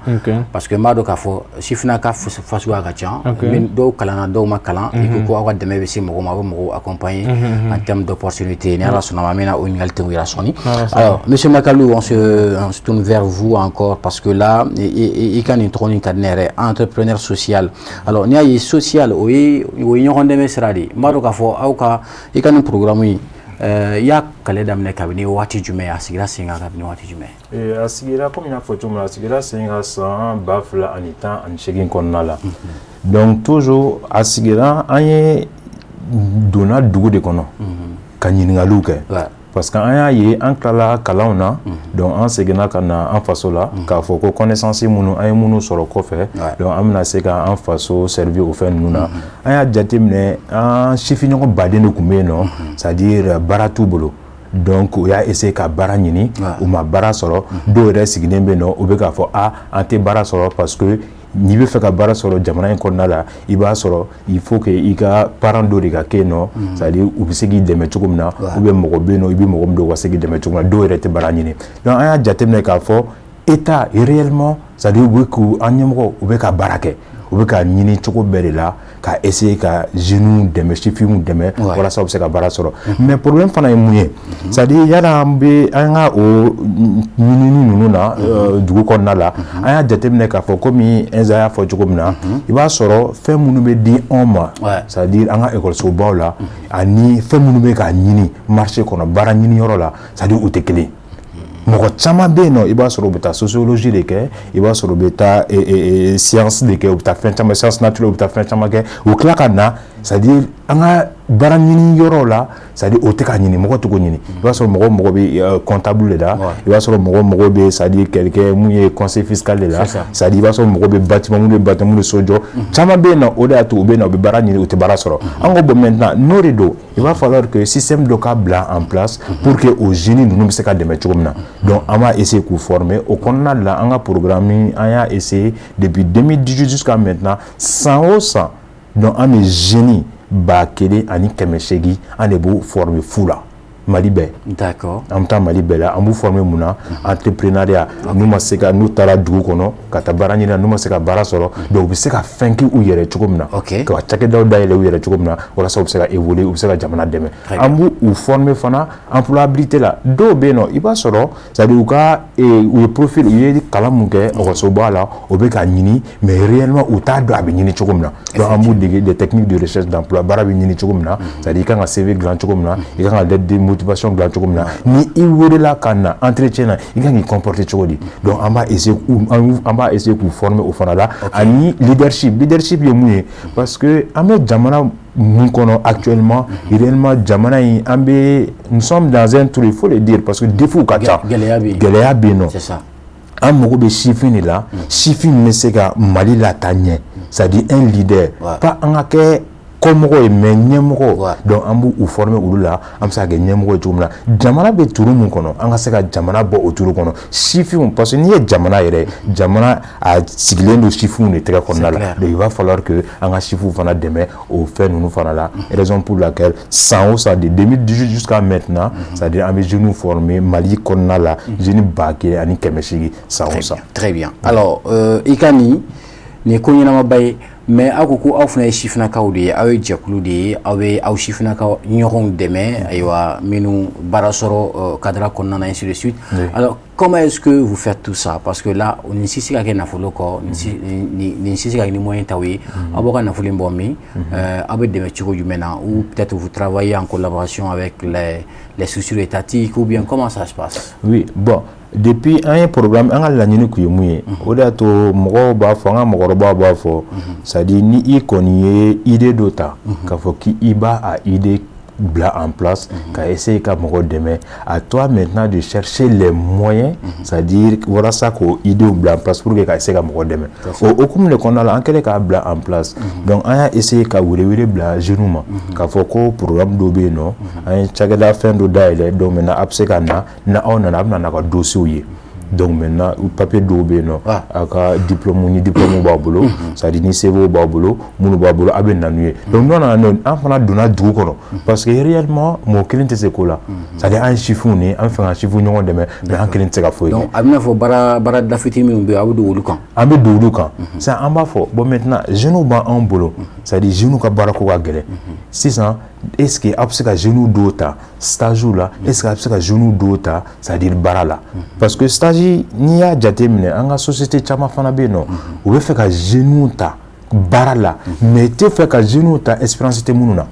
S1: parce que n b'a dɔn k'a fɔ sifinnaka fasuguya ka ca. Dɔw kalanna, dɔw ma kalan. I ko ko aw ka dɛmɛ bɛ se mɔgɔ ma, aw bɛ mɔgɔw accompagner en termes d'opportunité. Ni Ala sɔnna ma, an bɛna o ɲininkali tigiw la sɔɔni. Alors, monsieur Makalou, on se tourne vers vous encore, parce que là, i ka nin tɔgɔ nin ka di ne yɛrɛ, entrepreneur social. Alors, n'i y'a ye social, o ye ɲɔgɔn dɛmɛ sira de ye. N b'a dɔn k'a fɔ aw ka, i ka nin programme in, i y'a kale daminɛ kabini waati jumɛn? A sigira sen kan kabini waati jumɛn?
S3: A sigira, komi n y'a fɔ cogo min na, a sigira sen kan san 2018 kɔnɔna la. Donc toujours a sigira, an ye donna dugu de kɔnɔ ka ɲininkaliw kɛ, parce que an y'a ye, an tilala kalanw na, donc an seginna ka na an faso la k'a fɔ ko connaissance minnu an ye minnu sɔrɔ kɔfɛ, donc an bɛna se ka an faso servir o fɛn ninnu na. An y'a jateminɛ, an sifinɲɔgɔn baden de tun bɛ yen nɔ, c'est à dire baara t'u bolo. Donc u y'a essayer ka baara ɲini, u ma baara sɔrɔ. Dɔw yɛrɛ sigilen bɛ yen nɔ, u bɛ k'a fɔ a an tɛ baara sɔrɔ, parce que n'i bɛ fɛ ka baara sɔrɔ jamana in kɔnɔna la, i b'a sɔrɔ il faut que i ka parent dɔ de ka kɛ yen nɔ, c'est à dire u bɛ se k'i dɛmɛ cogo min na, ou bien mɔgɔ bɛ yen nɔ, i bɛ mɔgɔ min dɔn, u ka se k'i dɛmɛ cogo min na. Dɔw yɛrɛ tɛ baara ɲini. Donc an y'a jateminɛ k'a fɔ État réellement, c'est à dire u bɛ k'u an ɲɛmɔgɔ, u bɛ ka baara kɛ, u bɛ ka ɲini cogo bɛɛ de la ka essayer ka jeunes dɛmɛ, sifinw dɛmɛ, walasa u bɛ se ka baara sɔrɔ. Mais problème fana ye mun ye? C'est à dire yala an bɛ an ka o ɲinini ninnu na dugu kɔnɔna la, an y'a jateminɛ k'a fɔ, komi Ɛnza y'a fɔ cogo min na, i b'a sɔrɔ fɛn minnu bɛ di anw ma, c'est à dire an ka ekɔlisobaw la, ani fɛn minnu bɛ ka ɲini marché kɔnɔ, baara ɲini yɔrɔ la, c'est à dire u tɛ kelen. Mɔgɔ caman bɛ yen nɔ, i b'a sɔrɔ u bɛ taa sociologie de kɛ, i b'a sɔrɔ u bɛ taa science de kɛ, u bɛ taa fɛn caman, science naturelle, u bɛ taa fɛn caman kɛ, u tila ka na, c'est à dire an ka baara ɲini yɔrɔw la, c'est à dire o tɛ ka ɲini, mɔgɔ tɛ k'o ɲini. I b'a sɔrɔ mɔgɔ mago bɛ comptable de la, i b'a sɔrɔ mɔgɔ mago bɛ, c'est à dire quelqu'un mun ye conseil fiscal de la, c'est à dire i b'a sɔrɔ mɔgɔ bɛ bâtiment, minnu bɛ bâtiment, minnu bɛ so jɔ, caman bɛ yen nɔ. O de y'a to u bɛ na, u bɛ baara ɲini, u tɛ baara sɔrɔ. An ko bon, maintenant n'o de don, il va falloir que système dɔ ka bila en place pour que o jeunes ninnu bɛ se ka dɛmɛ cogo min na. Donc an b'a essayer k'u former o kɔnɔna de la. An ka programme, an y'a essayer depuis 2018 jusqu'à maintenant, san o san, donc an bɛ jeunes 1800, an de b'u former fu la Mali bɛɛ. An bɛ taa Mali bɛɛ la, an b'u former mun na? Entrepreneuriat. N'u ma se ka, n'u taara dugu kɔnɔ ka taa baara ɲini na, n'u ma se ka baara sɔrɔ, donc u bɛ se ka fɛn kɛ u yɛrɛ cogo min na, ka cakɛdaw dayɛlɛ u yɛrɛ cogo min na, walasa u bɛ se ka évoluer, u bɛ se ka jamana dɛmɛ. An b'u u former fana employabilité la. Dɔw bɛ yen nɔ, i b'a sɔrɔ, c'est à dire u ka u ye profil, u ye kalan mun kɛ ekɔlisoba la, o bɛ ka ɲini, mais réellement u t'a dɔn a bɛ ɲini cogo min na. Donc an b'u dege des techniques de recherche d'emploi, baara bɛ ɲini cogo min na, c'est à dire i kan ka CV dilan cogo min na, i kan ka lettre de motivation dilan cogo min na, ni i welela ka na entretien na, i kan k'i comporter cogo di. Donc an b'a essayer k'u former o fana la, ani leadership. Leadership ye mun ye? Parce que an bɛ jamana mun kɔnɔ actuellement, réellement jamana in, an bɛ, nous sommes dans un trou, il faut le dire, parce que défis ka ca.
S1: Gɛlɛya bɛ yen.
S3: Gɛlɛya bɛ yen nɔ.
S1: C'est ça.
S3: An mago bɛ sifin de la, sifin min bɛ se ka Mali lataa ɲɛ, c'est à dire un leader, pas an ka kɛ kɔmɔgɔ ye, mais ɲɛmɔgɔ. Donc an b'u former olu la, an bɛ se ka kɛ ɲɛmɔgɔ ye cogo min na. Jamana bɛ turu mun kɔnɔ, an ka se ka jamana bɔ o turu kɔnɔ, sifinw, parce que n'i ye jamana yɛrɛ, jamana a sigilen don sifinw de tɛgɛ kɔnɔna la. Donc il va falloir que an ka sifinw fana dɛmɛ o fɛn ninnu fana la. Raison pour laquelle san o san, de 2018 jusqu'à maintenant, c'est à dire an bɛ jeunes former Mali kɔnɔna la, jeunes 1800 san o san.
S1: Très bien. Alors, i ka nin ko ɲɛnamaba ye. Mais aw ko ko aw fana ye sifinnakaw de ye, aw ye jɛkulu de ye, aw bɛ aw sifinnakaw ɲɔgɔnw dɛmɛ, ayiwa, minnu baara sɔrɔ cadre kɔnɔna na, ainsi de suite. Alors, comment est-ce que vous faites tout ça? Parce que là, nin si se ka kɛ nafolo kɔ, nin si se ka kɛ ni moyen t'aw ye. Aw b'aw ka nafolo in bɔ min? Aw bɛ dɛmɛ cogo jumɛn na? Ou peut-être vous travaillez en collaboration avec les structures étatiques, ou bien comment ça se passe?
S3: Oui, bon, depuis an ye programme, an ka laɲini kun ye mun ye? O de y'a to mɔgɔw b'a fɔ, an ka mɔgɔkɔrɔbaw b'a fɔ, c'est à dire ni i kɔni ye idée dɔ ta k'a fɔ k'i b'a a idée bila en place ka essayer ka mɔgɔ dɛmɛ, à toi maintenant de chercher les moyens, c'est-à-dire walasa k'o idée bila en place pour que ka essayer ka mɔgɔ dɛmɛ. O hukumu de kɔnɔna la, an kɛlen k'a bila en place, donc an y'a essayer ka welewele bila jeunes ma k'a fɔ ko programme dɔ bɛ yen nɔ, an ye cakɛda fɛn dɔ dayɛlɛ. Donc maintenant, a bɛ se ka na, n'aw nana, a bɛ na n'a ka dossiers ye. Donc maintenant, papier dɔw bɛ yen nɔ, a ka diplôme, ni diplôme b'a bolo, c'est à dire ni CV b'a bolo, minnu b'a bolo, a bɛ na n'u ye. Donc n'o nana n'o ye, an fana donna dugu kɔnɔ, parce que réellement mɔgɔ kelen tɛ se ko la. C'est à dire an ye sifinw de ye, an bɛ fɛ ka sifin ɲɔgɔn dɛmɛ, mais an kelen tɛ se ka foyi kɛ.
S1: Donc a bɛna fɔ baara fitinin minnu bɛ yen, aw bɛ don olu kan.
S3: An bɛ don olu kan sisan. An b'a fɔ, bon, maintenant, jeunes b'anw bolo, c'est à dire jeunes ka baara ko ka gɛlɛn sisan. Est ce que aw bɛ se ka jeunes dɔw ta stage la? Est ce que a bɛ se ka jeunes dɔw ta, c'est à dire baara la? Parce que stage, n'i y'a jateminɛ, an ka société caman fana bɛ yen nɔ, u bɛ fɛ ka jeunes ta baara la, mais tɛ fɛ ka jeunes ta expérience tɛ minnu na.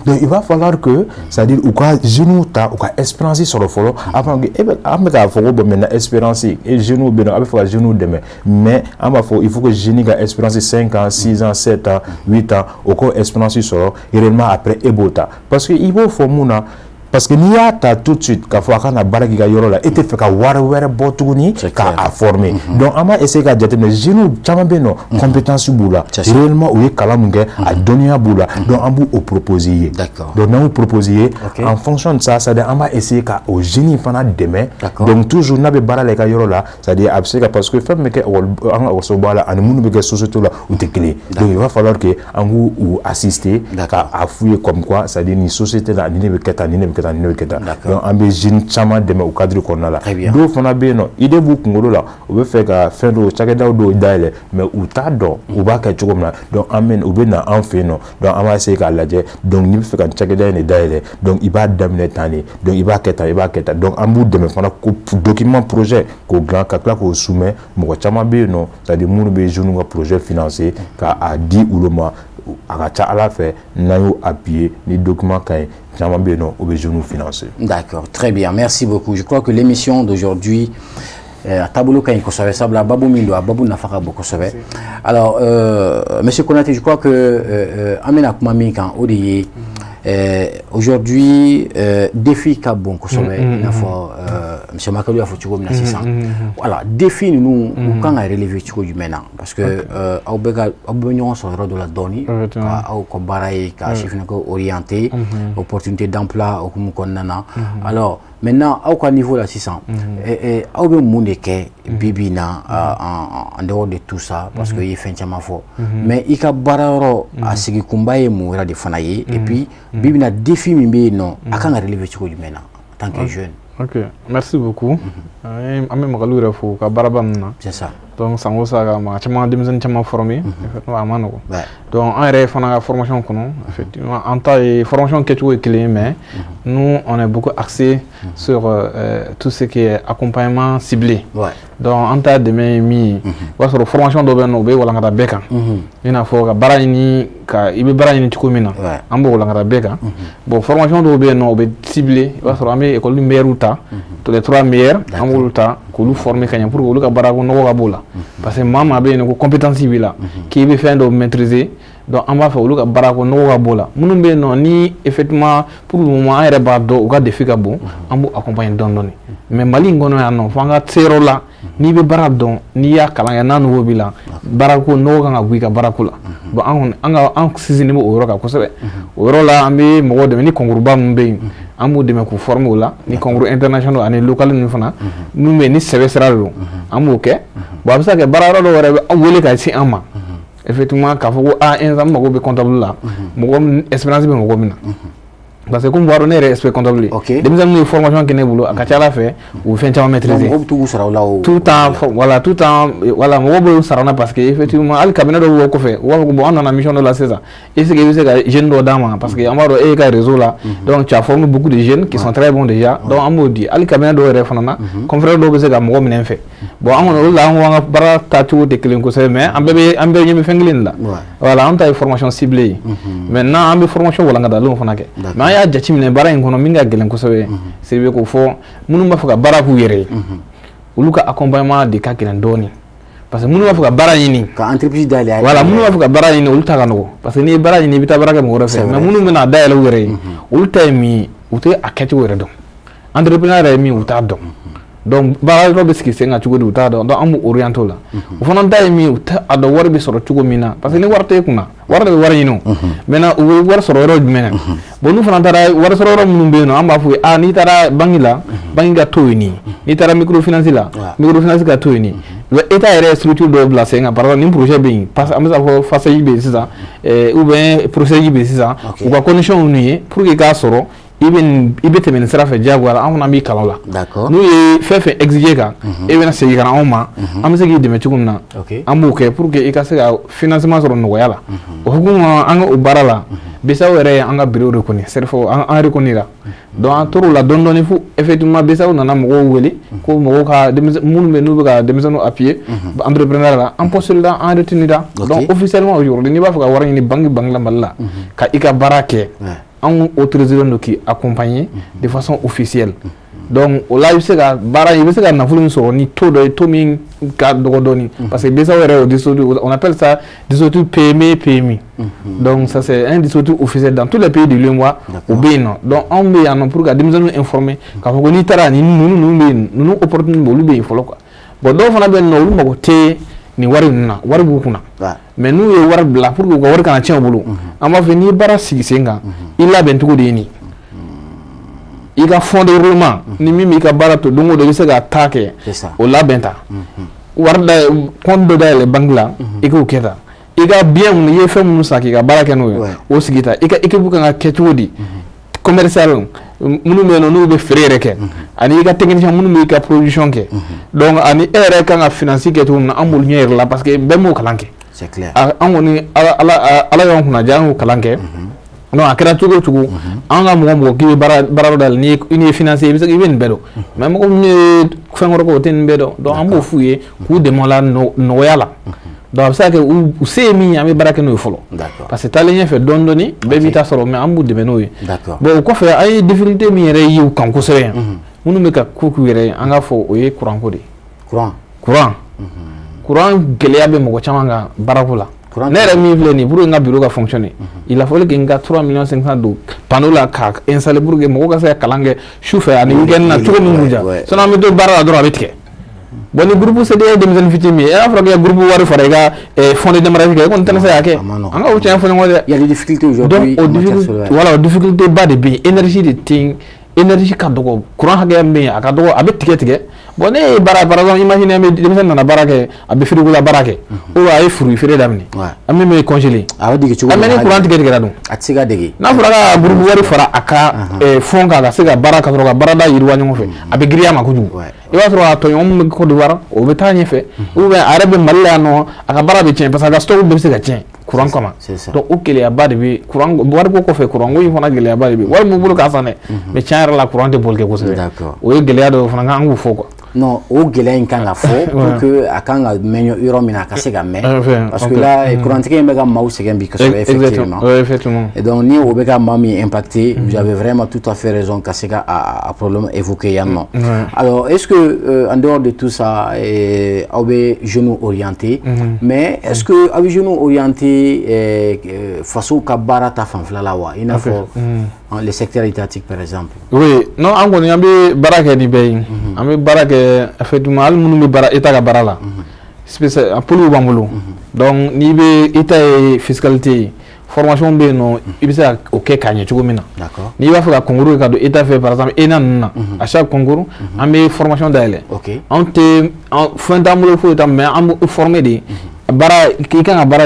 S3: Donc il va falloir que, c'est-à-dire u ka jeunes ta, u ka expérience sɔrɔ fɔlɔ avant que e bɛ. An bɛ k'a fɔ ko bon, maintenant, expérience et jeunes bɛ yen nɔ, a bɛ fɛ ka jeunes dɛmɛ, mais an b'a fɔ il faut que jeune ka expérience 5 ans, 6 ans, 7 ans, 8 ans, o k'o expérience sɔrɔ réellement, après e b'o ta. Parce que i b'o fɔ mun na? Parce que n'i y'a ta tout de suite k'a fɔ a ka na baara k'i ka yɔrɔ la, e tɛ fɛ ka wari wɛrɛ bɔ tuguni k'a former. Donc an b'a essayer ka jateminɛ, jeunes caman bɛ yen nɔ, compétence b'u la réellement, u ye kalan mun kɛ, a dɔnniya b'u la. Donc an b'u o proposer i ye. Donc n'an y'o proposer i ye, en fonction de ça, c'est-à-dire an b'a essayer ka o jeune fana dɛmɛ. Donc toujours n'a bɛ baara la i ka yɔrɔ la, c'est-à-dire a bɛ se ka, parce que fɛn min bɛ kɛ école, an ka ekɔlisoba la, ani minnu bɛ kɛ société la, u tɛ kelen ye. Donc il va falloir que an k'u u assister ka a f'u ye comme quoi, c'est-à-dire nin société la, nin de bɛ kɛ tan, nin de bɛ kɛ tan, nin de bɛ kɛ tan. Donc an bɛ jeune caman dɛmɛ o cadre kɔnɔna la. Dɔw fana bɛ yen nɔ, idée b'u kunkolo la, u bɛ fɛ ka fɛn dɔw, cakɛdaw dɔw dayɛlɛ, mais u t'a dɔn u b'a kɛ cogo min na. Donc an bɛ, u bɛ na an fɛ yen nɔ, donc an b'a essayer k'a lajɛ. Donc n'i bɛ fɛ ka cakɛda in de dayɛlɛ, donc i b'a daminɛ tan de, donc i b'a kɛ tan, i b'a kɛ tan. Donc an b'u dɛmɛ fana ko document projet k'o dilan ka tila k'o soumettre. Mɔgɔ caman bɛ yen nɔ, c'est à dire minnu bɛ jeunes ka projet financer k'a di olu ma. A ka ca Ala fɛ, n'an y'o appuyer ni document ka ɲi, caman bɛ yen nɔ, o bɛ jeunes financer.
S1: D'accord, très bien, merci beaucoup. Je crois que l'émission d'aujourd'hui, a taabolo ka ɲi kosɛbɛ, sabula babu min don, a babu nafa ka bon kosɛbɛ. Alors, monsieur Konaté, je crois que an bɛna kuma min kan, o de ye aujourd'hui défi ka bon kosɛbɛ, i n'a fɔ monsieur Makalu y'a fɔ cogo min na sisan. Voilà, défi ninnu, u kan ka relever cogo jumɛn na? Parce que aw bɛ ka aw bɛ ɲɔgɔn sɔrɔ yɔrɔ dɔ la dɔɔni, ka aw ka baara ye ka sifinnakaw orienter opportunité d'emploi hukumu kɔnɔna na. Alors maintenant, aw ka niveau la sisan, aw bɛ mun de kɛ bi bi in na en dehors de tout ça? Parce que i ye fɛn caman fɔ, mais i ka baara yɔrɔ a sigikunba ye mun wɛrɛ de fana ye? Et puis bi bi in na, défi min bɛ yen nɔ, a kan ka relever cogo jumɛn na en tant que jeune?
S2: Ok, merci beaucoup. An bɛ Magalu yɛrɛ fo ka baaraba ninnu na.
S1: C'est ça.
S2: Donc sango sa ka maa caman, denmisɛnnin caman former, effectivement a ma nɔgɔn. Donc an yɛrɛ fana ka formation kɔnɔ, effectivement, an ta ye formation kɛcogo ye kelen ye, mais nous, on est beaucoup axé sur tout ce qui est accompagnement ciblé. Donc an ta dɛmɛ ye min ye, o b'a sɔrɔ formation dɔ bɛ yen nɔ, u bɛ walankata bɛɛ kan, i n'a fɔ ka baara ɲini, ka i bɛ baara ɲini cogo min na, an b'o walankata bɛɛ kan. Bon, formation dɔw bɛ yen nɔ, u bɛ ciblé, i b'a sɔrɔ an bɛ école meilleures ta, les trois meilleurs, an b'olu ta k'olu former ka ɲɛ pour que olu ka baarako nɔgɔ ka b'o la, parce que maa maa bɛ yen nɔ ko compétence b'i la, k'i bɛ fɛn dɔw maîtriser. Donc an b'a fɛ olu ka baarako nɔgɔ ka b'o la. Minnu bɛ yen nɔ ni effectivement pour le moment an yɛrɛ b'a dɔn u ka défi ka bon, an b'u accompagner dɔɔni dɔɔni. Mais Mali in kɔnɔ yan nɔ, fo an ka se yɔrɔ la, n'i bɛ baara dɔn, n'i y'a kalan kɛ, n'a niveau b'i la, baarako nɔgɔ kan ka bɔ i ka baarako la. Bon, an kɔni, an ka an sinsinnen bɛ o yɔrɔ kan kosɛbɛ. O yɔrɔ la, an bɛ mɔgɔw dɛmɛ ni concours ba minnu bɛ yen, an b'u dɛmɛ k'u former o la, ni concours international ani local ninnu fana minnu bɛ yen ni sɛbɛ sira de don, an b'o kɛ. Bon, a bɛ se ka kɛ baara yɔrɔ dɔw yɛrɛ bɛ aw wele ka se an ma, effectivement, k'a fɔ ko aa, n mago bɛ comptable la, mɔgɔ min expérience bɛ mɔgɔ min na. Parce que comme b'a dɔn, ne yɛrɛ expert comptable ye. Denmisɛnninw ye formation kɛ ne bolo, a ka ca ala fɛ, u bɛ fɛn caman maîtriser.
S1: Mɔgɔw bɛ t'u sara o la o.
S2: Tout temps, voilà, tout temps, voilà, mɔgɔw bɛ sara na parce que effectivement, hali cabinet dɔw bɛ bɔ kɔfɛ, u b'a fɔ ko bon, an nana mission dɔ la sisan, est-ce que i bɛ se ka jeune dɔ d'an ma, parce que an b'a dɔn e ka réseau la, donc tu as formé beaucoup de jeunes qui sont très bons déjà. Donc an b'o di. Hali cabinet dɔw yɛrɛ fana na, confrère dɔw bɛ se ka mɔgɔ minɛ n fɛ. Bon, an kɔni, o de la an ko an ka baara taacogo tɛ kelen kosɛbɛ, mais an bɛɛ bɛ, an bɛɛ ɲɛ bɛ fɛn kelen de la. Voilà, an ta ye formation ciblée ye. Maintenant, an bɛ formation walankatalenw fana kɛ, mais an y'a jateminɛ baara in kɔnɔ, min ka gɛlɛn kosɛbɛ, c'est k'o fɔ, minnu b'a fɛ ka baara k'u yɛrɛ ye, olu ka accompagnement de ka gɛlɛn dɔɔnin, parce que minnu b'a fɛ ka baara ɲini,
S1: ka entreprise dayɛlɛ.
S2: Voilà, minnu b'a fɛ ka baara ɲini, olu ta ka nɔgɔn, parce que n'i ye baara ɲini, i bɛ taa baara kɛ mɔgɔ wɛrɛ fɛ. Mais minnu bɛna dayɛlɛ u yɛrɛ ye, olu ta ye min ye, u tɛ a kɛcogo yɛrɛ dɔn. Entrepreneur yɛrɛ ye min ye, u t'a dɔn. Donc baara yɔrɔ bɛ sigi sen kan cogo di, u t'a dɔn. Donc an b'u orienter o la. O fana ta ye min ye, u t'a dɔn wari bɛ sɔrɔ cogo min na, parce que ni wari t'e kunna, wari de bɛ wari ɲini o. Maintenant, u bɛ wari sɔrɔ yɔrɔ jumɛn na? Bon, n'u fana taara wari sɔrɔ yɔrɔ minnu bɛ yen nɔ, an b'a f'u ye: aa, n'i taara banque la, banque ka taux ye nin ye, n'i taara microfinance la, microfinance ka taux ye nin ye. État yɛrɛ ye structure dɔw bila sen kan. Par exemple, nin projet bɛ yen, parce que an bɛ se k'a fɔ FACEJ bɛ yen sisan, ou bien PROCEJ bɛ yen sisan, u ka condition ninnu ye pour que i k'a sɔrɔ, i bɛ nin, i bɛ tɛmɛ nin sira fɛ diyagoya la. An fana b'i kalan o la. N'u ye fɛn fɛn exiger kan, e bɛna segin ka na anw ma, an bɛ se k'i dɛmɛ cogo min na, an b'o kɛ pour que i ka se ka financement sɔrɔ nɔgɔya la. O hukumu kɔnɔ, an ka o baara la, BCEAO yɛrɛ ye an ka bureau reconnu, CERFAO an reconnu la. Donc an tor'o la dɔɔni dɔɔni fo effectivement BCEAO nana mɔgɔw wele ko mɔgɔw ka denmisɛn minnu bɛ, n'u bɛ ka denmisɛnninw appuyer entrepreneur la, an postulé la, an retenu la. Donc officiellement aujourd'hui, n'i b'a fɛ ka wari ɲini banque la Mali la ka i ka baara kɛ, anw autorisé don k'i accompagner de façon officielle. Donc o la, i bɛ se ka baara, i bɛ se ka nafolo min sɔrɔ ni taux dɔ ye, taux min ka dɔgɔ dɔɔni, parce que BCEAO yɛrɛ, o dispositif, on appelle ça dispositif PME PMI. Donc ça, c'est un dispositif officiel dans tous les pays de l'UEMOA, o bɛ yen nɔ. Donc anw bɛ yan nɔ pour ka denmisɛnninw informer k'a fɔ ko n'i taara nin, ninnu bɛ yen, ninnu opportunité olu bɛ yen fɔlɔ quoi. Bon, dɔw fana bɛ yen nɔ, olu mago tɛ nin wari ninnu na, wari b'u kunna, mais n'u ye wari bila, pour que u ka wari kana tiɲɛ u bolo, an b'a fɔ n'i ye baara sigi sen kan, i labɛn cogo de ye nin, i ka fonds de roulement ni min b'i ka baara to don o don, i bɛ se ka taa kɛ, o labɛn ta, wari da, compte dɔ dayɛlɛ banque la, i k'o kɛ tan, i ka bien minnu, i ye fɛn minnu san k'i ka baara kɛ n'o ye, o sigi ta, i ka équipe kan ka kɛ cogo di, commercial minnu bɛ yen nɔ, n'u bɛ feere yɛrɛ kɛ, ani i ka technicien minnu b'i ka production kɛ. Donc ani e yɛrɛ kan ka finance kɛ cogo min na, an b'olu ɲɛ yɛrɛ la, parce que bɛɛ m'o kalan kɛ.
S1: C'est clair.
S2: An kɔni, ala y'an kunna diya, an y'o kalan kɛ. Donc a kɛra cogo o cogo, an ka mɔgɔ k'i bɛ baara dɔ dayɛlɛ, n'i ye financier, i bɛ se, i bɛ nin bɛɛ dɔn, mais mɔgɔ min ye fɛn wɛrɛ kɛ, o tɛ nin bɛɛ dɔn. Donc an b'o f'u ye k'u dɛmɛ o la nɔgɔya la. Donc a bɛ se ka kɛ, u se ye min ye, an bɛ baara kɛ n'o ye fɔlɔ, parce que taalen ɲɛfɛ dɔɔni dɔɔni, bɛɛ b'i ta sɔrɔ, mais an b'u dɛmɛ n'o ye. Bon, o kɔfɛ, an ye difficulté min yɛrɛ ye u kan kosɛbɛ, minnu bɛ ka ko k'u yɛrɛ ye, an k'a fɔ o ye courant ko de ye.
S1: Courant.
S2: Courant gɛlɛya bɛ mɔgɔ caman kan baarako la. Ne yɛrɛ min filɛ nin ye, pour que n ka bureau ka fonctionner, il a fallu que n ka 3 millions 500 don panneau la k'a installer pour que mɔgɔw ka se ka kalan kɛ su fɛ ani week-end na cogo min kun ja. Sinon an bɛ to baara la dɔrɔn, a bɛ tigɛ. Bon, ni groupe CDE ye denmisɛnnin fitinin min ye, e y'a fɔra k'i ka groupe wari fara i ka fonds de démarrage kan, e kɔni tɛna se k'a kɛ. An ka o tiɲɛ fɔ ɲɔgɔn ye dɛ.
S1: Il y a des difficultés aujourd'hui.
S2: Donc o difficulté, voilà, o difficulté ba de bɛ yen. Énergie de tɛ yen, énergie ka dɔgɔ, courant hakɛya min bɛ yen, a ka dɔgɔ, a bɛ tigɛ tigɛ. Bon, ne ye baara, par exemple, imagine an bɛ denmisɛnnin nana baara kɛ, a bɛ frigo la baara kɛ, ou a ye fruit feere daminɛ, an min bɛ congelé.
S1: A bɛ dege cogo
S2: min na, ni courant tigɛ tigɛra dun,
S1: a tɛ se ka dege.
S2: N'a fɔra ka groupe wari fara a ka fonds kan ka se ka baara, ka sɔrɔ ka baarada yiriwa ɲɔgɔn fɛ, a bɛ girinya ma kojugu. I b'a sɔrɔ a tɔɲɔgɔn min bɛ Côte d'Ivoire, o bɛ taa ɲɛfɛ, ou bien a yɛrɛ bɛ Mali la yan nɔ, a ka baara bɛ tiɲɛ, parce que a ka stock bɛɛ bɛ se ka tiɲɛ courant kama. Donc o gɛlɛyaba de bɛ courant wariko kɔfɛ. Courant ko in fana gɛlɛyaba de bɛ. Wari b'u bolo k'a san dɛ, mais tiɲɛ yɛrɛ la, courant tɛ boli kɛ kosɛbɛ. O ye gɛlɛya dɔ fana, an k'o fɔ quoi.
S1: Non, o gɛlɛya in kan ka fɔ pour que a kan ka mɛn yɔrɔ min na, a ka se ka mɛn, parce que là, courant tigɛ in bɛ ka maaw sɛgɛn bi kosɛbɛ, effectivement.
S2: Effectivement.
S1: Et donc ni o bɛ ka maa min impacter, vous avez vraiment tout à fait raison ka se ka a problème évoquer yan nɔ. Alors, est-ce que en dehors de tout ça, aw bɛ jeunes orienter, mais est-ce que aw bɛ jeunes orienter faso ka baara ta fanfɛla la wa, i n'a fɔ le secteur étatique par exemple?
S2: Oui, non, an kɔni, an bɛ baara kɛ ni bɛɛ ye. An bɛ baara kɛ effectivement, hali minnu bɛ baara état ka baara la, spécial pôle b'an bolo. Donc n'i bɛ état ye, fiscalité ye, formation bɛ yen nɔ, i bɛ se ka o kɛ k'a ɲɛ cogo min na. N'i b'a fɛ ka concours kɛ ka don état fɛ, par exemple ENA ninnu na, à chaque concours an bɛ formation dayɛlɛ. Anw tɛ fɛn t'an bolo, foyi t'an, mais an bɛ former de. Baara i kan ka baara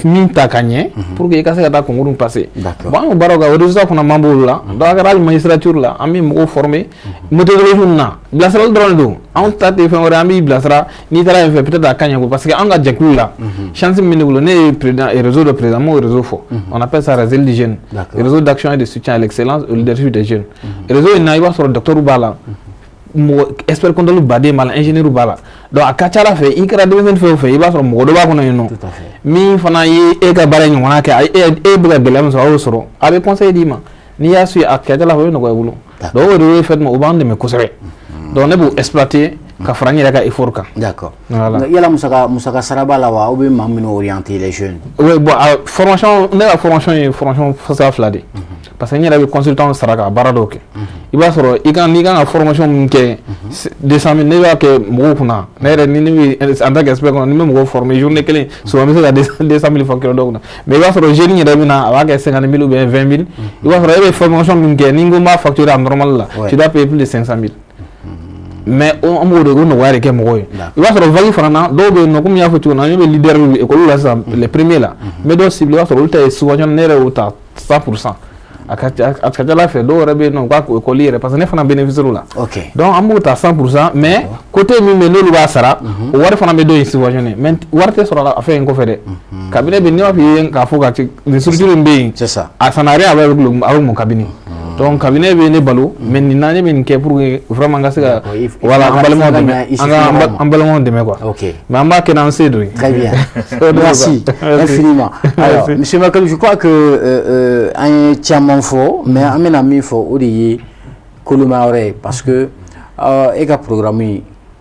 S2: min ta ka ɲɛ pour que i ka se ka taa concours passer. Bon, an y'o baaraw kɛ, o résultat fana man b'olu la. Donc a kɛra hali magistrature la, an bɛ mɔgɔw former méthodologie ninnu na, bilasirali dɔrɔn de don. Anw ta tɛ fɛn wɛrɛ, an b'i bilasira n'i taara yen fɛ, peut-être a ka ɲɛ ko, parce que an ka jɛkulu la, chance min bɛ ne bolo, ne ye président réseau de président, n m'o réseau fɔ, on appelle ça Réseau des jeunes, réseau d'action et de soutien à l'excellence au leadership des jeunes. Réseau in na, i b'a sɔrɔ docteur b'a la, mɔgɔ expert comptable baden b'a la, ingénieur b'a la. Donc a ka ca ala fɛ, i kɛra denmisɛnnin fɛn o fɛn, i b'a sɔrɔ mɔgɔ dɔ b'a kɔnɔ yen nɔ min fana ye e ka baara ɲɔgɔnna kɛ, e bɛ ka gɛlɛya min sɔrɔ, a y'o sɔrɔ, a bɛ conseil d'i ma. N'i y'a suit, a ka ca ala fɛ, o bɛ nɔgɔya i bolo. Donc o de ye fait, o b'an dɛmɛ kosɛbɛ. Donc ne b'o exploiter ka fara n yɛrɛ ka effort kan.
S1: D'accord.
S2: Voilà.
S1: Yala musaka sara b'a la wa, aw bɛ maa minnu orienter, les jeunes?
S2: Oui, bon, a formation, ne ka formation ye formation fasaya fila de ye, parce que n yɛrɛ bɛ consultant sara ka baara dɔw kɛ. I b'a sɔrɔ i kan n'i kan ka formation min kɛ 200 000, ne b'a kɛ mɔgɔw kunna. Ne yɛrɛ ni ne bɛ en tant qu'expert kɔnɔ, ni n bɛ mɔgɔw former journée kelen, souvent n bɛ se ka 200 000 facturer dɔw kunna. Mais i b'a sɔrɔ jeune yɛrɛ bɛ na, a b'a kɛ 50 000 ou bien 20 000. I b'a sɔrɔ e bɛ formation min kɛ, ni n ko n b'a facturer a normal la, tu dois payer plus de 500 000. Mais an b'o de o nɔgɔya de kɛ mɔgɔw ye. I b'a sɔrɔ vague fana na, dɔw bɛ yen nɔ, komi n y'a fɔ cogo min na, ne bɛ leader école la sisan, les premiers la, n bɛ dɔw ciblé, i b'a sɔrɔ olu ta ye subvention, ne yɛrɛ y'o ta 100%. A ka ca ala fɛ, dɔw yɛrɛ bɛ yen nɔ, u ka école yɛrɛ, parce que ne fana bénéficiaire la. Donc an b'o ta 100%, mais côté min bɛ yen n'olu b'a sara, o wari fana bɛ dɔ in subventionné, mais wari tɛ sɔrɔ a fɛn in kɔfɛ dɛ. Cabinet bɛ, n'i b'a fɔ i ye k'a fɔ ka nin structure in bɛ yen,
S1: C'est ça.
S2: a ça n'a rien à voir avec mon cabinet. Donc cabinet bɛ ne balo, mais nin na ne bɛ nin kɛ pour que vraiment n ka se ka, voilà, an balimaw dɛmɛ, an ka an balimaw dɛmɛ quoi. Mais an b'a kɛ n'an se dɔ ye.
S1: Très bien. Merci infiniment. Alors, monsieur Michael, je crois que an ye caman fɔ, mais an bɛna min fɔ, o de ye koloma wɛrɛ ye, parce que e ka programme in,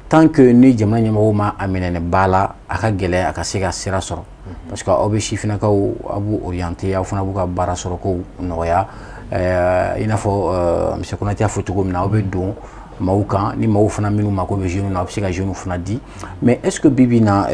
S1: tant que ni jamana ɲɛmɔgɔw ma a minɛ ni ba la, a ka gɛlɛn a ka se ka sira sɔrɔ, parce que aw bɛ sifinnakaw, aw b'u orienter, aw fana b'u ka baara sɔrɔ kow nɔgɔya. I n'a fɔ monsieur Konate y'a fɔ cogo min na, aw bɛ don maaw kan ni maaw fana minnu mako bɛ jeunes na, aw bɛ se ka jeunes fana di. Mais est ce que bi bi in na,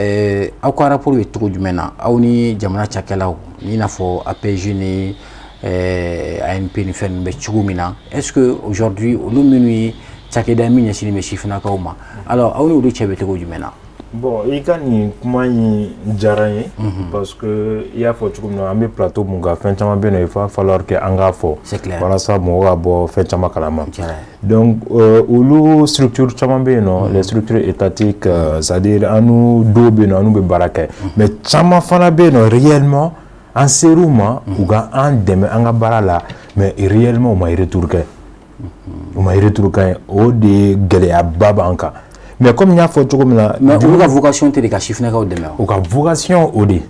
S1: aw ka rapport bɛ cogo jumɛn na, aw ni jamana cakɛlaw, i n'a fɔ APJ ni ANP ni fɛn ninnu bɛ cogo min na? Est ce que aujourd'hui, olu minnu ye cakɛda min ɲɛsinnen bɛ sifinnakaw ma, alors aw ni olu cɛ bɛ cogo jumɛn na?
S3: Bon, i ka nin kuma in diyara n ye, parce que i y'a fɔ cogo min na, an bɛ plateau mun kan, fɛn caman bɛ yen nɔ, il va falloir que an k'a fɔ.
S1: C'est clair.
S3: Walasa mɔgɔw ka bɔ fɛn caman kalama.
S1: Diyara n ye.
S3: Donc olu structure caman bɛ yen nɔ, les structures étatiques, c'est à dire an n'u dɔw bɛ yen nɔ, an n'u bɛ baara kɛ, mais caman fana bɛ yen nɔ, réellement an ser'u ma u ka an dɛmɛ an ka baara la, mais réellement u ma retour kɛ, u ma retour kɛ. O de ye gɛlɛyaba b'an kan. Mais comme n y'a fɔ cogo min na,
S1: Mais olu ka vocation tɛ de ka sifinnakaw dɛmɛ wa?
S3: U ka vocation, o de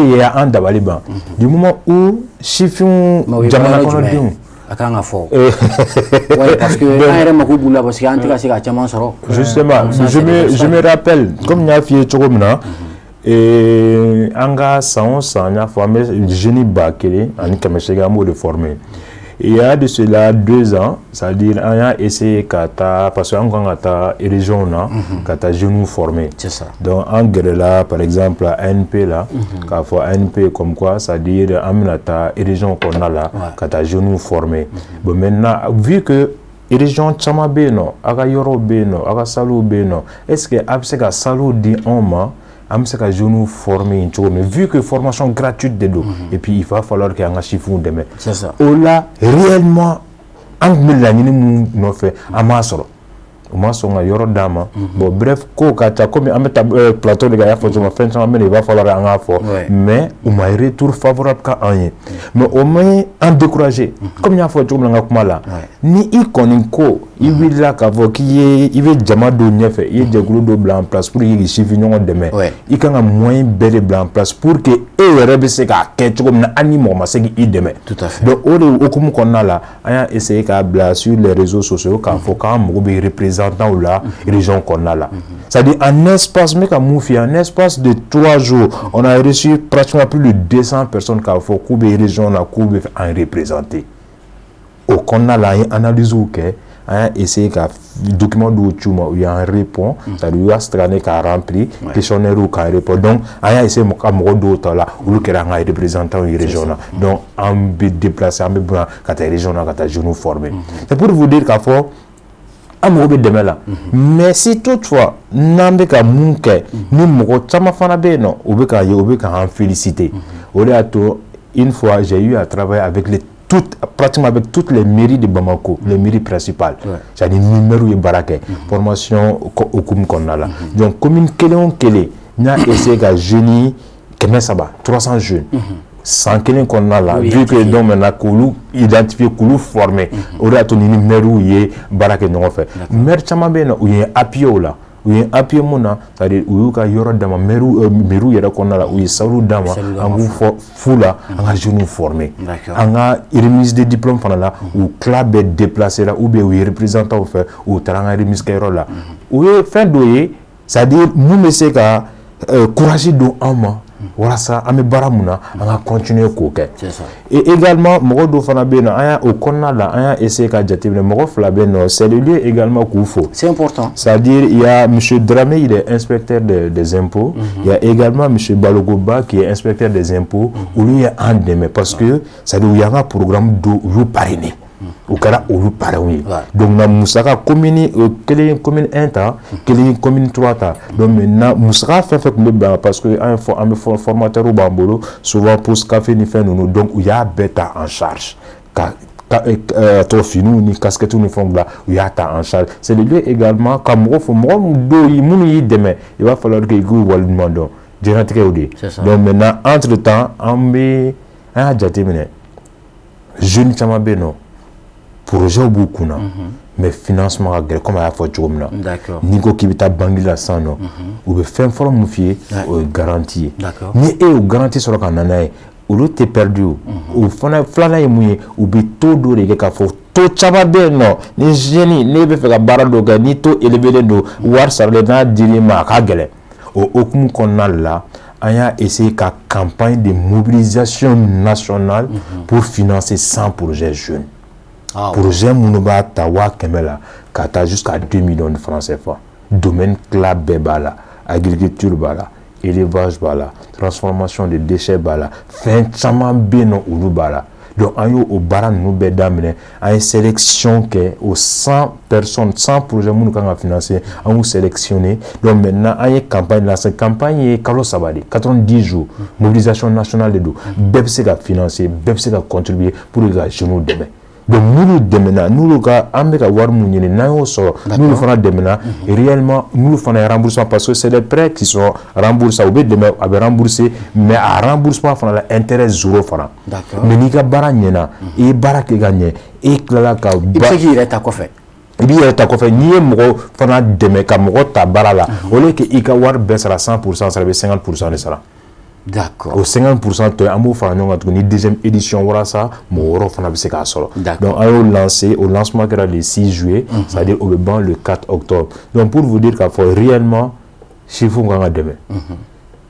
S3: ye an dabali ban du moment où sifinw
S1: Mais o ye
S3: jamana
S1: baara jumɛn ye?
S3: kɔnɔdenw
S1: A kan ka fɔ, ouais, parce que an yɛrɛ mako b'u la, parce que an tɛ ka se ka caman sɔrɔ.
S3: Justement,
S1: Ça,
S3: je
S1: c'est
S3: me
S1: des
S3: je me rappelle, comme n y'a f'i ye cogo min na, an ka san o san, n y'a fɔ, an bɛ jeune 1800, an b'o de former. Il y a de cela 2 ans, c'est-à-dire an y'a essayé ka taa, parce que an kan ka taa région na ka taa jeunes former.
S1: C'est ça.
S3: Donc an gɛrɛla par exemple ANP la, k'a fɔ ANP comme quoi, c'est-à-dire an bɛna taa région kɔnɔna la ka taa jeunes former. Bon, maintenant, vu que région caman bɛ yen nɔ, aw ka yɔrɔw bɛ yen nɔ, aw ka sallew bɛ yen nɔ, est-ce que a bɛ se ka sallew di anw ma, an bɛ se ka jeunes former yen cogo min, vu que formation gratuite de don, et puis il va falloir que an ka sifinw dɛmɛ.
S1: C'est ça.
S3: O la, réellement, an tun bɛ laɲini mun nɔfɛ, an m'a sɔrɔ, u ma sɔn ka yɔrɔ d'an ma. Bon, bref, kow ka ca, komi an bɛ taa plateau de kan, a y'a fɔ cogo min, fɛn caman bɛ yen, il va falloir an k'a fɔ. Mais u ma retour favorable k'an ye, mais o ma an décourager. Komi n y'a fɔ cogo min na n ka kuma la, ni i kɔni ko i wulila k'a fɔ k'i ye i bɛ jama dɔw ɲɛfɛ, i ye jɛkulu dɔ bila en place pour que k'i sifin ɲɔgɔn dɛmɛ, i kan ka moyen bɛɛ de bila en place pour que e yɛrɛ bɛ se k'a kɛ cogo min na, hali ni mɔgɔ ma se k'i dɛmɛ.
S1: Tout à fait.
S3: Donc o de hukumu kɔnɔna la, an y'a essayé k'a bila sur les réseaux sociaux k'a fɔ k'an mago bɛ représentants la région kɔnɔna la. C'est-à-dire en espace, n bɛ ka mun f'i ye, en espace de 3 jours, on a reçu pratiquement plus de 200 personnes k'a fɔ k'u bɛ région na, k'u bɛ an représenter. O kɔnɔna la, an ye analyse kɛ, an y'a essayé ka document dɔw ci u ma, u y'an répond, c'est-à-dire u y'a scanner k'a remplir, questionnaire k'a répond. Donc an y'a essayé ka mɔgɔ dɔw ta la, olu kɛra an ka représentants ye région na. Donc an bɛ déplacer, an bɛ bonya ka taa région na ka taa jeunes former. C'est pour vous dire k'a fɔ An mago bɛ dɛmɛ la, mais si toutefois n'an bɛ ka mun kɛ, ni mɔgɔ caman fana bɛ yen nɔ, u bɛ k'a ye, u bɛ k'an féliciter. O de y'a to, une fois, j'ai eu à travailler avec les toutes, pratiquement avec toutes les mairies de Bamako, les mairies principales. C'est-à-dire ni maires ye baara kɛ formation hukumu kɔnɔna la. Donc commune kelen o kelen, n y'a essayé ka jeunes 300, 300 jeunes, san kelen kɔnɔna la, vu que donc maintenant k'olu identifier, k'olu former. O de y'a to ni maires ye baara kɛ ɲɔgɔn fɛ. Maire caman bɛ yen nɔ, u ye appuyer o la. U ye appuyer mun na? C'est-à-dire u y'u ka yɔrɔ d'a ma, mairie yɛrɛ kɔnɔna la, u ye salle d'a ma, an k'u fɔ fu la, an ka jeunes former. An ka remise de diplôme fana la, u tila bɛɛ déplacer la, ou bien u ye représentants fɛ, u taara an ka remise kɛyɔrɔ la. O ye fɛn dɔ ye, c'est-à-dire mun bɛ se ka courage don an ma walasa an bɛ baara mun na, an ka continuer k'o kɛ. Et également, mɔgɔ dɔw fana bɛ yen nɔ, an y'a o kɔnɔna la, an y'a essayer ka jateminɛ, mɔgɔ fila bɛ yen nɔ, c'est le lieu également k'u fo.
S1: C'est important.
S3: C'est-à-dire, il y a monsieur Dramé, il est inspecteur des impôts. Il y a également monsieur Balogoba qui est inspecteur des impôts. Olu ye an dɛmɛ parce que, c'est-à-dire, u y'an ka programme dɔ, u y'u parrainer. O kɛra olu parrainw ye. Donc na musaka, commune kelen ye commune 1 ta, kelen ye commune 3 ta. Donc maintenant, musaka fɛn fɛn tun bɛ ban, parce que an ye fɔ, an bɛ formateurs b'an bolo souvent, pause café ni fɛn ninnu. Donc u y'a bɛɛ ta en charge, ka tɔgɔ finiw ni casquettes ni fɛnw bila, u y'a ta en charge. C'est le lieu également ka mɔgɔ fɔ, mɔgɔ min dɔw minnu y'i dɛmɛ, il va falloir que i k'u waleɲuman dɔn, diɲɛlatigɛ y'o de ye. Donc maintenant, entre temps, an bɛ an y'a jateminɛ, jeunes caman bɛ yen nɔ, projet b'u kunna, mais financement ka gɛlɛn, comme a y'a fɔ cogo min na. N'i ko k'i bɛ taa banque la sisan nɔ, u bɛ fɛn fɔlɔ min f'i ye, o ye garantie ye. Ni e y'o garantie sɔrɔ ka na n'a ye, olu tɛ perdu. O o fana filanan ye mun ye? U bɛ taux dɔ de kɛ k'a fɔ taux caman bɛ yen nɔ, ni jeune n'e bɛ fɛ ka baara dɔ kɛ, ni taux élevé don, wari saralen n'a dir'i ma, a ka gɛlɛn. O hukumu kɔnɔna la, an y'a essayé ka campagne de mobilisation nationale pour financer 100 projets jeunes. Projet minnu b'a ta 100 000 la ka taa jusqu'à 2 millions de francs CFA. Domaine tila bɛɛ b'a la: agriculture b'a la, élevage b'a la, transformation de déchets b'a la, fɛn caman bɛ yen nɔ, olu b'a la. Donc an y'o o baara ninnu bɛɛ daminɛ, an ye sélection kɛ o 100 personnes, 100 projets minnu kan ka financer, an y'u sélectionner. Donc maintenant, an ye campagne lancer. Campagne ye kalo 3 de, 90 jours, mobilisation nationale de don. Bɛɛ bɛ se ka financer, bɛɛ bɛ se ka contribuer pour que ka jeunes dɛmɛ. Donc n'olu dɛmɛna, n'olu ka, an bɛ ka wari mun ɲini, n'an y'o sɔrɔ, n'olu fana dɛmɛna réellement, n'olu fana ye remboursement, parce que c'est des prêts qui sont remboursés, u bɛ dɛmɛ, a bɛ rembourser, mais a remboursement fana la, intérêt zéro fana. Mais n'i ka baara ɲɛna, i ye baara kɛ ka ɲɛ, e tilala ka
S1: I bɛ se k'i yɛrɛ ta kɔfɛ.
S3: I b'i yɛrɛ ta kɔfɛ. N'i ye mɔgɔ fana dɛmɛ ka mɔgɔ ta baara la, au lieu que i ka wari bɛɛ sara, 100% sara, i bɛ 50% de sara. O 50% tɔ, an b'o fara ɲɔgɔn kan tuguni, deuxième édition, walasa mɔgɔ wɛrɛw fana bɛ se k'a sɔrɔ. Donc an y'o lancé, o lancement kɛra le 6 juillet, c'est-à-dire o bɛ ban le 4 octobre. Donc pour vous dire k'a fɔ réellement, sifinw kan ka dɛmɛ,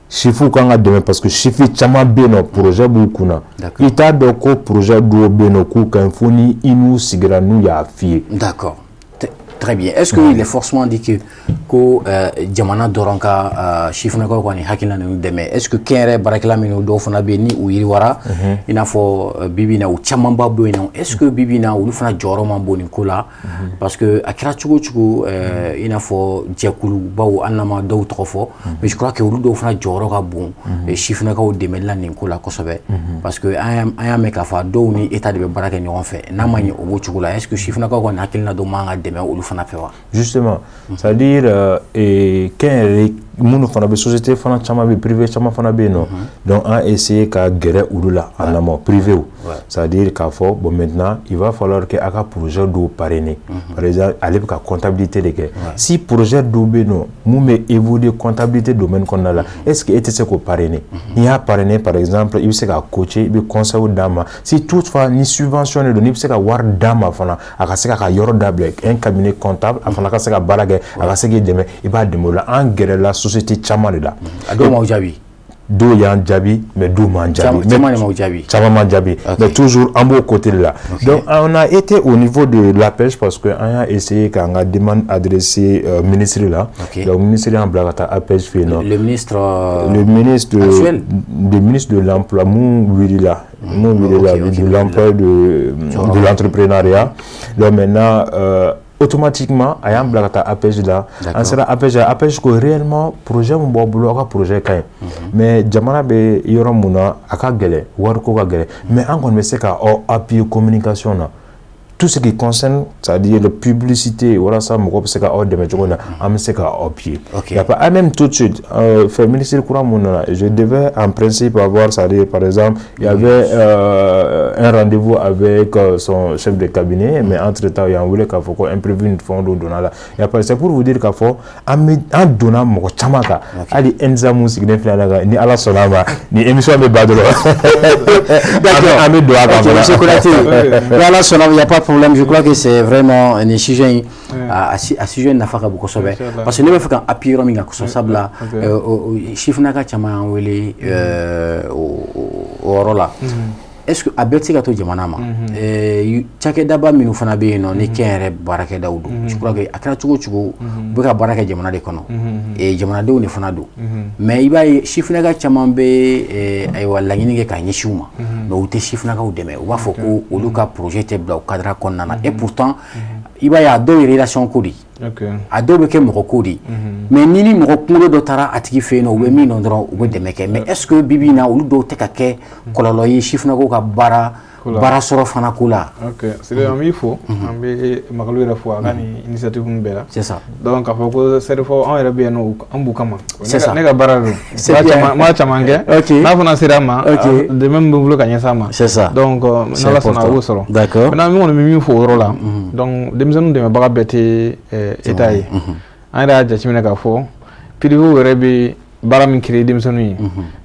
S3: sifinw kan ka dɛmɛ, parce que sifin caman bɛ yen nɔ, projet b'u kunna. I t'a dɔn ko projet dɔw bɛ yen nɔ k'u ka ɲi fo ni i n'u sigira, n'u y'a f'i ye.
S1: D'accord. Très bien. Est-ce qu'il est forcément dit que ko jamana dɔrɔn ka sifinnakaw ka nin hakilina ninnu dɛmɛ? Est-ce que kɛnyɛrɛ baarakɛla minnu dɔw fana bɛ yen, ni u yiriwara, i n'a fɔ bi bi in na u camanba bɛ yen nɔ, est-ce que bi bi in na olu fana jɔyɔrɔ man bon nin ko la? Parce que a kɛra cogo o cogo, i n'a fɔ jɛkulubaw, hali n'an ma dɔw tɔgɔ fɔ, mais je crois que olu dɔw fana jɔyɔrɔ ka bon sifinnakaw dɛmɛli la nin ko la kosɛbɛ, parce que an y'a mɛn k'a fɔ a dɔw ni État de bɛ baara kɛ ɲɔgɔn fɛ. N'a ma ɲɛ o b'o cogo la, est-ce que sifinnakaw ka nin hakilina dɔw man kan ka dɛmɛ olu fana fɛ wa?
S3: Justement, c'est-à-dire kɛnyɛrɛye minnu fana bɛ, société fana caman bɛ, privé caman fana bɛ yen nɔ. Donc an essayer ka gɛrɛ olu la en amont, privé, c'est-à-dire k'a fɔ bon, maintenant il va falloir que a ka projet dɔw parrainer. Par exemple, ale bɛ ka comptabilité de kɛ. Si projet dɔw bɛ yen nɔ mun bɛ évoluer comptabilité domaine kɔnɔna la, est-ce que e tɛ se k'o parrainer? N'i y'a parrainer, par exemple, i bɛ se ka coacher, i bɛ conseil d'a ma. Si toutefois ni subvention de don, n'i bɛ se ka wari d'a ma fana, a ka se k'a ka yɔrɔ dabila, un cabinet comptable, a fana ka se ka baara kɛ, a ka se k'i dɛmɛ, i b'a dɛmɛ o la. An gɛrɛla société caman de la.
S1: A dɔw m'aw jaabi?
S3: Dɔw y'an jaabi, mais dɔw m'an jaabi.
S1: Caman de m'aw jaabi.
S3: Caman m'an jaabi, mais toujours an b'o côté de la. Donc on a été au niveau de l'APEJ, parce que an y'a essayé k'an ka demande adresser ministre la. Donc ministre y'an bila ka taa APEJ fɛ yen nɔ.
S1: Le ministre
S3: Le ministre
S1: actuel?
S3: Le ministre de l'emploi, mun wulila, de l'emploi, de l'entrepreneuriat. Donc maintenant Automatiquement, a y'an bila ka taa APEJ la. An sera APEJ la, APEJ ko réellement projet mun b'aw bolo, aw ka projet ka ɲi, mais jamana bɛ yɔrɔ mun na, a ka gɛlɛn, wariko ka gɛlɛn, mais an kɔni bɛ se ka aw appuyer communication na, tout ce qui concerne, c'est-à-dire la publicité, walasa mɔgɔ bɛ se ka aw dɛmɛ cogo min na, an bɛ se ka aw appuyer. Y a pas même tout de suite fɛ ministre kura mun nana, je devais en principe avoir, c'est-à-dire par exemple, il y avait un rendez-vous avec son chef de cabinet, mais entre-temps, il y'an wele k'a fɔ ko imprévu ni fɛnw dɔw donna la. Y a pas, c'est pour vous dire k'a fɔ an bɛ an donna mɔgɔ caman kan, hali ENSA mun sigilen filɛ a kan, ni Ala sɔnna a ma, ni émission bɛ ban dɔrɔn, an bɛ don a kan.
S1: Ok, monsieur Konaté, ni Ala sɔnna, il y a pas de problème. Je crois que c'est vraiment nin sujet in, a sujet nafa ka bon kosɛbɛ, parce que ne bɛ fɛ ka appuyer yɔrɔ min kan kosɛbɛ, sabula sifinnaka caman y'an wele o yɔrɔ la. Est ce que a bɛɛ tɛ se ka to jamana ma? Cakɛdaba minnu fana bɛ yen nɔ, ni kɛnyɛrɛ baarakɛdaw don, je crois que a kɛra cogo o cogo, u bɛ ka baara kɛ jamana de kɔnɔ, jamanadenw de fana don. Mais i b'a ye, sifinnaka caman bɛ, ayiwa, laɲini kɛ ka ɲɛsin u ma, mais u tɛ sifinnakaw dɛmɛ. U b'a fɔ ko olu ka projet tɛ bila o cadre kɔnɔna na. Et pourtant, i b'a ye, a dɔw ye relation ko de ye, a dɔw bɛ kɛ mɔgɔ ko de ye. Mais ni mɔgɔ kunkolo dɔ taara a tigi fɛ yen nɔ, u bɛ min dɔn dɔrɔn, u bɛ dɛmɛ kɛ. Mais est ce que bi bi in na, olu dɔw tɛ ka kɛ kɔlɔlɔ ye sifinnakaw ka baara sɔrɔ fana ko la?
S2: Ok, c'est an b'i fo, an bɛ Magalu yɛrɛ fo a ka nin initiative ninnu bɛɛ la.
S1: C'est ça.
S2: Donc k'a fɔ ko CERFAO, anw yɛrɛ bɛ yan nɔ, an b'u kama.
S1: C'est ça.
S2: Ne ka baara don. N b'a caman kɛ. N'a fana sera a ma, dɛmɛ min bɛ n bolo ka ɲɛsin a ma.
S1: C'est ça.
S2: Donc n'Ala sɔnna, a b'o sɔrɔ. Maintenant, min kɔni bɛ min fɔ o yɔrɔ la, donc denmisɛnninw dɛmɛbaga bɛɛ tɛ État ye. An yɛrɛ y'a jateminɛ k'a fɔ privé yɛrɛ bɛ baara min créer denmisɛnninw ye,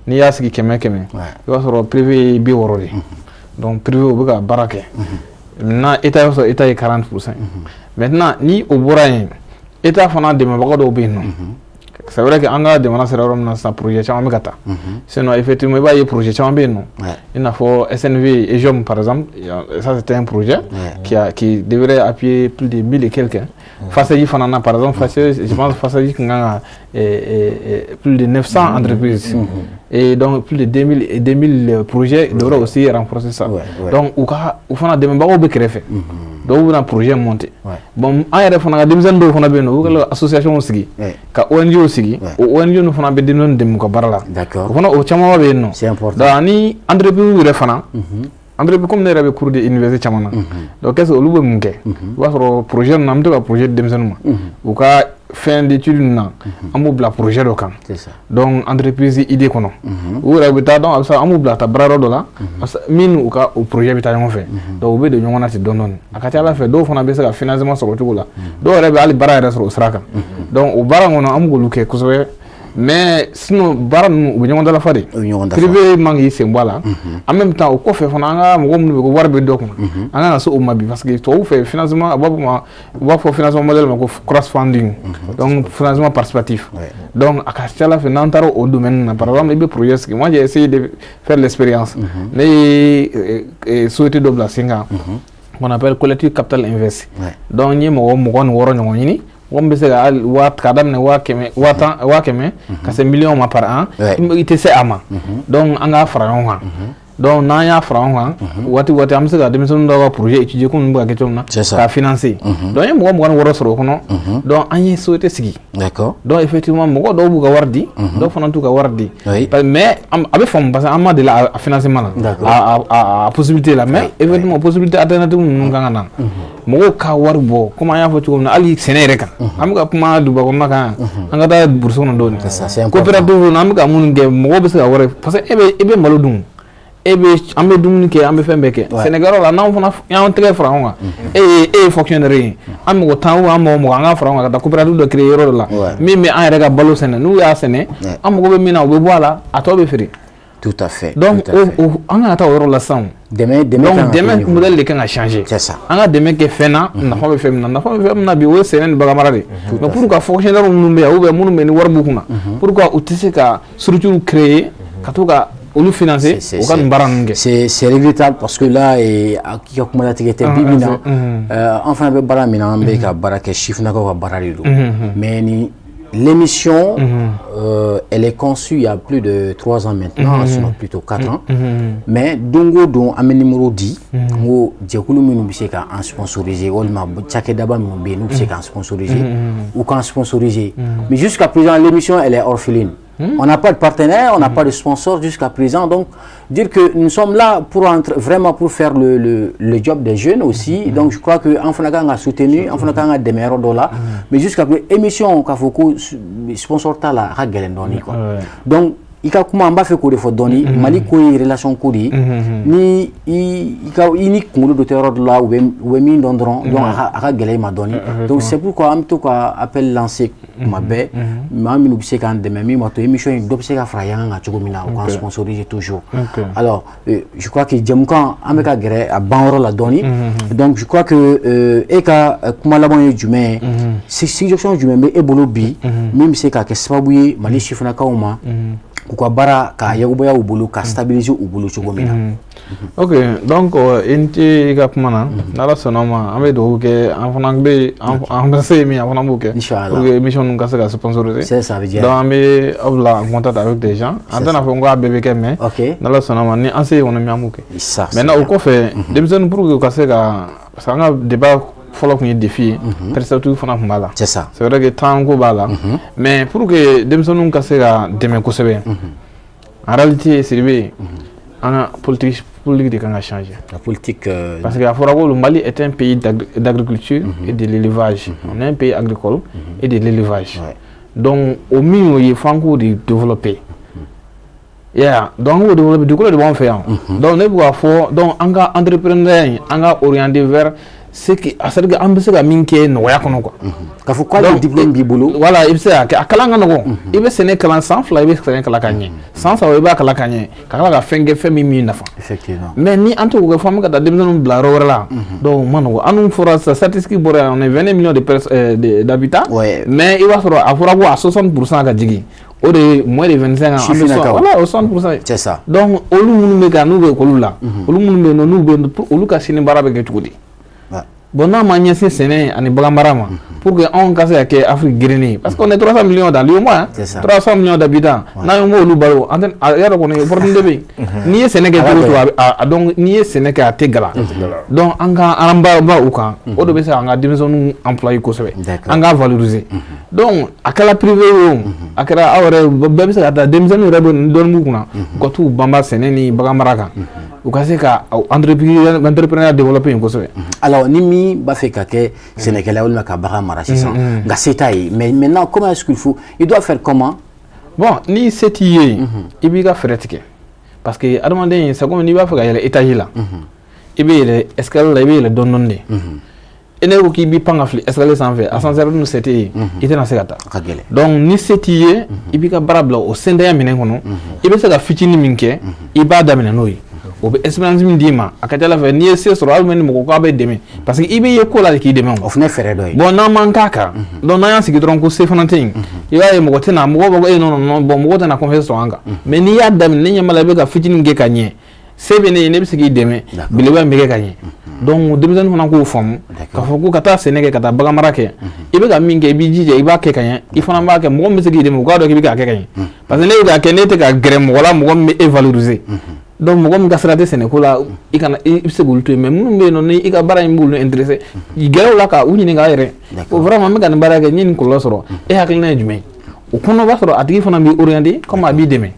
S2: n'i y'a sigi 100 100, i b'a sɔrɔ privé ye 60 de ye. Donc privé, u bɛ ka baara kɛ. Maintenant, État, y'a sɔrɔ État ye 40%. Maintenant, ni o bɔra yen, État fana dɛmɛbaga dɔw bɛ yen nɔ. C'est vrai que an ka jamana sera yɔrɔ min na sisan, projet caman bɛ ka taa. Sinon, effectivement, i b'a ye, projet caman bɛ yen nɔ, i n'a fɔ SNV EJOM par exemple, ça c'était un projet qui devrait appuyer plus de 1000 et quelques. FACEJ fana na par exemple, FACEJ, je pense, FACEJ kun kan ka plus de 900 entreprises et donc plus de 2000 et 2000 projets devraient aussi renforcer ça. Donc u ka u fana dɛmɛbagaw bɛ kɛrɛfɛ, dɔw bɛna projet monter. Bon, an yɛrɛ fana ka denmisɛnnin dɔw fana bɛ yen nɔ, u kɛlen ka association sigi, ka ONG sigi. O ONG ninnu fana bɛ denmisɛnninw dɛmɛ u ka baara la. O fana, o caman bɛ yen nɔ.
S1: C'est important.
S2: Donc ani entreprise yɛrɛ fana, entreprise, comme ne yɛrɛ bɛ cours de université caman na, donc qu'est-ce que olu bɛ mun kɛ? I b'a sɔrɔ projet ninnu, an bɛ to ka projet di denmisɛnninw ma, u ka fin d'étude ninnu na, an b'u bila projet dɔ kan.
S1: C'est ça.
S2: Donc entreprise idée kɔnɔ, u yɛrɛ bɛ taa, donc a bɛ se an b'u bila ka taa baara yɔrɔ dɔ la min u ka o projet bɛ taa ɲɔgɔn fɛ. Donc u bɛ don ɲɔgɔn na ten dɔɔnin dɔɔnin. A ka ca Ala fɛ, dɔw fana bɛ se ka financement sɔrɔ o cogo la, dɔw yɛrɛ bɛ hali baara yɛrɛ sɔrɔ o sira kan. Donc o baara kɔnɔ, an b'olu kɛ kosɛbɛ. Mais sinon, baara ninnu, u bɛ ɲɔgɔn dafa de.
S1: U bɛ ɲɔgɔn dafa.
S2: Privé man k'i sen bɔ a la. En même temps, o kɔfɛ fana, an ka mɔgɔ minnu bɛ ko wari bɛ dɔ kun, an kan ka se o ma bi, parce que tubabuw fɛ, financement, u b'a fɔ financement modèle ma ko crowdfunding, donc financement participatif. Donc a ka ca Ala fɛ, n'an taara o domaine na, par exemple, i bɛ projet sigi. Moi, j'ai essayé de faire l'expérience. Ne ye société dɔ bila sen kan qu'on appelle Collectif Capital Invest. Donc n ye mɔgɔ 26 ɲɔgɔn ɲini, mɔgɔ min bɛ se ka hali waa k'a daminɛ 100 000, 10 000, 100 000 ka se miliyɔn ma par an, i tɛ se a ma. Donc an k'a fara ɲɔgɔn kan. Donc n'an y'a fara ɲɔgɔn kan, waati waati, an bɛ se ka denmisɛnnin dɔw ka projet étudier komi bɛ ka kɛ cogo min na, k'a financer. Donc an ye mɔgɔ 26 sɔrɔ o kɔnɔ. Donc an ye société sigi. Donc effectivement, mɔgɔ dɔw b'u ka wari di, dɔw fana t'u ka wari di. Mais a bɛ faamu, parce que an ma deli a financement na, a possibilité la. Mais effectivement, possibilité alternative ninnu kan ka na, mɔgɔw ka wari bɔ, komi an y'a fɔ cogo min na, hali sɛnɛ yɛrɛ kan, an bɛ ka kuma duguba kɔnɔna kan, an ka taa brousse kɔnɔ dɔɔni. Coopérative, an bɛ ka minnu kɛ, mɔgɔw bɛ se ka wari, parce que e bɛ malo dun, e bɛ, an bɛ dumuni kɛ, an bɛ fɛn bɛɛ kɛ sɛnɛkɛyɔrɔ la. N'anw fana y'an tɛgɛ fara ɲɔgɔn kan, e ye fonctionnaire ye, an mɔgɔ 10 ou an mɔgɔ 20, an ka fara ɲɔgɔn kan ka taa coopérative dɔ créer yɔrɔ dɔ la min bɛ an yɛrɛ ka balo sɛnɛ. N'u y'a sɛnɛ, an mago bɛ min na, o bɛ bɔ a la, a tɔ bɛ feere.
S1: Tout à fait.
S2: Donc o, an kan ka taa o yɔrɔ la sisan.
S1: Dɛmɛ.
S2: Donc dɛmɛ modèle de kan ka changer.
S1: C'est ça.
S2: An ka dɛmɛ kɛ fɛn na, nafa bɛ fɛn min na. Nafa bɛ fɛn min na bi, o ye sɛnɛ ni baganmara de ye. Mais pour que fonctionnaire minnu bɛ yan ou bien minnu bɛ ni wari b'u kunna, pourquoi u tɛ se ka structure créer ka to ka olu financer, u ka nin baara ninnu kɛ?
S1: C'est regrettable, parce que là, k'i ka kuma latigɛ tɛ. Bi bi in na, an fana bɛ baara min na, an bɛ ka baara kɛ, sifinnakaw ka baara de don. Mais ni L'émission, elle est conçue il y a plus de 3 ans maintenant, sinon plutôt 4 ans. Mais don o don, an bɛ numéro di, n ko jɛkulu minnu bɛ se k'an sponsoriser walima cakɛdaba minnu bɛ yen n'u bɛ se k'an sponsoriser, u k'an sponsoriser. Mais jusqu'à présent, l'émission, elle est orpheline. On n'a pas de partenaire, on n'a pas de sponsor jusqu'à présent. Donc, dire que nous sommes là pour entre, vraiment pour faire le job des jeunes aussi. Donc, je crois que an fana kan ka soutenir, an fana kan ka dɛmɛ yɔrɔ dɔ la. Mais jusqu'à présent, émission k'a fɔ ko sponsor t'a la, a ka gɛlɛn dɔɔni quoi. Donc, i ka kuma, an b'a fɛ k'o de fɔ dɔɔni. Mali ko ye relation ko de ye. Ni i ka i ni kunkolo dɔ tɛ yɔrɔ dɔ la, u bɛ min dɔn dɔrɔn, donc a ka gɛlɛn i ma dɔɔni. Donc c'est pourquoi an bɛ to ka appel lancer kuma bɛɛ, maa minnu bɛ se k'an dɛmɛ, min b'a to émission in dɔ bɛ se ka fara yan kan cogo min na, u k'an sponsoriser toujours. Alors je crois que jɛmukan, an bɛ ka gɛrɛ a ban yɔrɔ la dɔɔni. Donc je crois que e ka kuma laban ye jumɛn ye? Suggestion jumɛn bɛ e bolo bi min bɛ se ka kɛ sababu ye Mali sifinnakaw ma k'u ka baara k'a yakubaya u bolo, ka stabiliser u bolo cogo min na?
S2: Ok, donc i ni ce i ka kuma na. N'Ala sɔnna ma, an bɛ dugawu kɛ, an fana bɛ an bɛ se min, an fana b'o kɛ pour que émission ninnu ka se ka sponsoriser.
S1: C'est ça, a bɛ diya.
S2: Donc an bɛ aw bila en contact avec des gens. An tɛna fɔ ko a bɛɛ bɛ kɛ, mais n'Ala sɔnna ma, ni an se ye kɔni min, an b'o kɛ. Maintenant, o kɔfɛ, denmisɛnnin, pour que u ka se ka, parce que an ka débat fɔlɔ tun ye défi ye, perspective fana tun b'a la.
S1: C'est ça.
S2: C'est vrai que temps ko b'a la, mais pour que denmisɛnninw ka se ka dɛmɛ kosɛbɛ, en réalité, Sidibe, an ka politique de kan ka changer.
S1: La politique.
S2: Parce que a fɔra ko le Mali est un pays d'agriculture et de l'élevage. On est un pays agricole et de l'élevage. Donc o min y'o ye, f'an k'o de développer. Yeah, donc an k'o développer, dugukolo de b'anw fɛ yan. Donc ne bɛ k'a fɔ, donc an ka entrepreneuriat in, an ka orienter vers ce qui, c'est à dire que an bɛ se ka min kɛ nɔgɔya kɔnɔ quoi.
S1: K'a fɔ k'ale diplôme b'i bolo.
S2: Voilà, i bɛ se k'a kɛ, a kalan ka nɔgɔn. I bɛ sɛnɛ kalan san 2, i bɛ sɛnɛ kalan ka ɲɛ. San 3, i b'a kalan ka ɲɛ, ka tila ka fɛn kɛ, fɛn min m'i nafa. Mais ni an t'o kɛ, fo an bɛ ka taa denmisɛnninw bila yɔrɔ wɛrɛ la. Donc o ma nɔgɔn. An dun fɔra sisan, statistique bɔra yan, on est 22 millions de personnes d'habitants. Mais i b'a sɔrɔ a fɔra ko a 60% ka jigin. O de ye moins de 25 ans.
S1: Sifinnakaw.
S2: Voilà, o 60%.
S1: C'est ça.
S2: Donc olu minnu bɛ ka n'u bɛ école la, olu minnu bɛ yen nɔ n'u bɛ yen, olu ka sini baara bɛ kɛ cogo di? Bon, n'a ma ɲɛsin sɛnɛ ani bagan mara ma, pour que anw ka se ka kɛ Afrique gerennen ye, parce qu'on est 300 millions dans l'UEMOA, hein,
S1: C'est ça.
S2: 300 millions d'habitants, n'an m'olu balo, an tɛ a yɔrɔ kɔni, opportunité bɛ yen. N'i ye sɛnɛ kɛ cogo o cogo, a donc n'i ye sɛnɛ kɛ, a tɛ gala. Donc an ka an ba u kan, o de bɛ se k'an ka denmisɛnninw employer kosɛbɛ. An k'a valoriser. Donc a kɛra privé ye o, a kɛra aw yɛrɛ bɛɛ bɛ se ka taa, denmisɛnninw yɛrɛ bɛ dɔɔnin b'u kunna, u ka t'u banba sɛnɛ ni bagan mara kan, u ka se ka entrepreneuriat développer yen kosɛbɛ.
S1: Alors ni min b'a fɛ ka kɛ sɛnɛkɛla walima ka bagan mara sisan, nka se t'a ye, mais maintenant, comment est-ce qu'il faut, il doit faire comment?
S2: Bon, ni se t'i ye, i b'i ka fɛɛrɛ tigɛ, parce que adamaden, c'est comme n'i b'a fɛ ka yɛlɛ étage la, i bɛ yɛlɛ escalier la, i bɛ yɛlɛ dɔɔnin dɔɔnin de. E ne ko k'i b'i pan ka fili escalier sanfɛ, ascenseur dun se t'e ye, i tɛna se ka taa.
S1: A ka gɛlɛn.
S2: Donc ni se t'i ye, i b'i ka baara bila o sentanya minɛn kɔnɔ. I bɛ se ka fitinin min kɛ, i b'a daminɛ n'o ye. O bɛ expérience min d'i ma, a ka ca Ala fɛ, n'i ye se sɔrɔ, hali ni mɔgɔ k'a bɛ dɛmɛ, parce que i bɛ ye ko la de k'i dɛmɛ.
S1: O fana ye fɛɛrɛ dɔ ye.
S2: Bon, n'an m'an k'a kan, donc n'an y'an sigi dɔrɔn ko se fana tɛ yen, i b'a ye mɔgɔ tɛna, mɔgɔw b'a fɔ e non non non. Bon, mɔgɔ tɛna confiance sɔrɔ an kan. Mais n'i y'a daminɛ, ne ɲɛ b'a la, i bɛ ka fitinin kɛ ka ɲɛ, se bɛ ne ye, ne bɛ se k'i dɛmɛ, belebeleba in bɛ kɛ ka ɲɛ. Donc denmisɛnnin fana k'o faamu k'a fɔ ko ka taa sɛnɛ kɛ, ka taa bagan mara kɛ, i bɛ ka min kɛ, i b'i jija, i b'a kɛ ka ɲɛ. I fana b'a kɛ, mɔgɔ min bɛ se k'i dɛmɛ, u k'a dɔn k'i bɛ k'a kɛ ka ɲɛ, parce que ne bɛ k'a kɛ, ne tɛ ka gɛrɛ mɔgɔ la, mɔgɔ min bɛ e valoriser. Donc mɔgɔ min ka sira tɛ sɛnɛko la, i kana, i bɛ se k'olu to yen. Mais minnu bɛ yen nɔ, ni i ka baara in b'olu intéressé, gɛrɛ u la ka u ɲininka yɛrɛ ko vraiment, n bɛ ka nin baara kɛ, n ye nin kɔlɔlɔ sɔrɔ, e hakilina ye jumɛn ye? O kɔnɔ, b'a sɔrɔ a tigi fana b'i orienté comme a b'i dɛmɛ.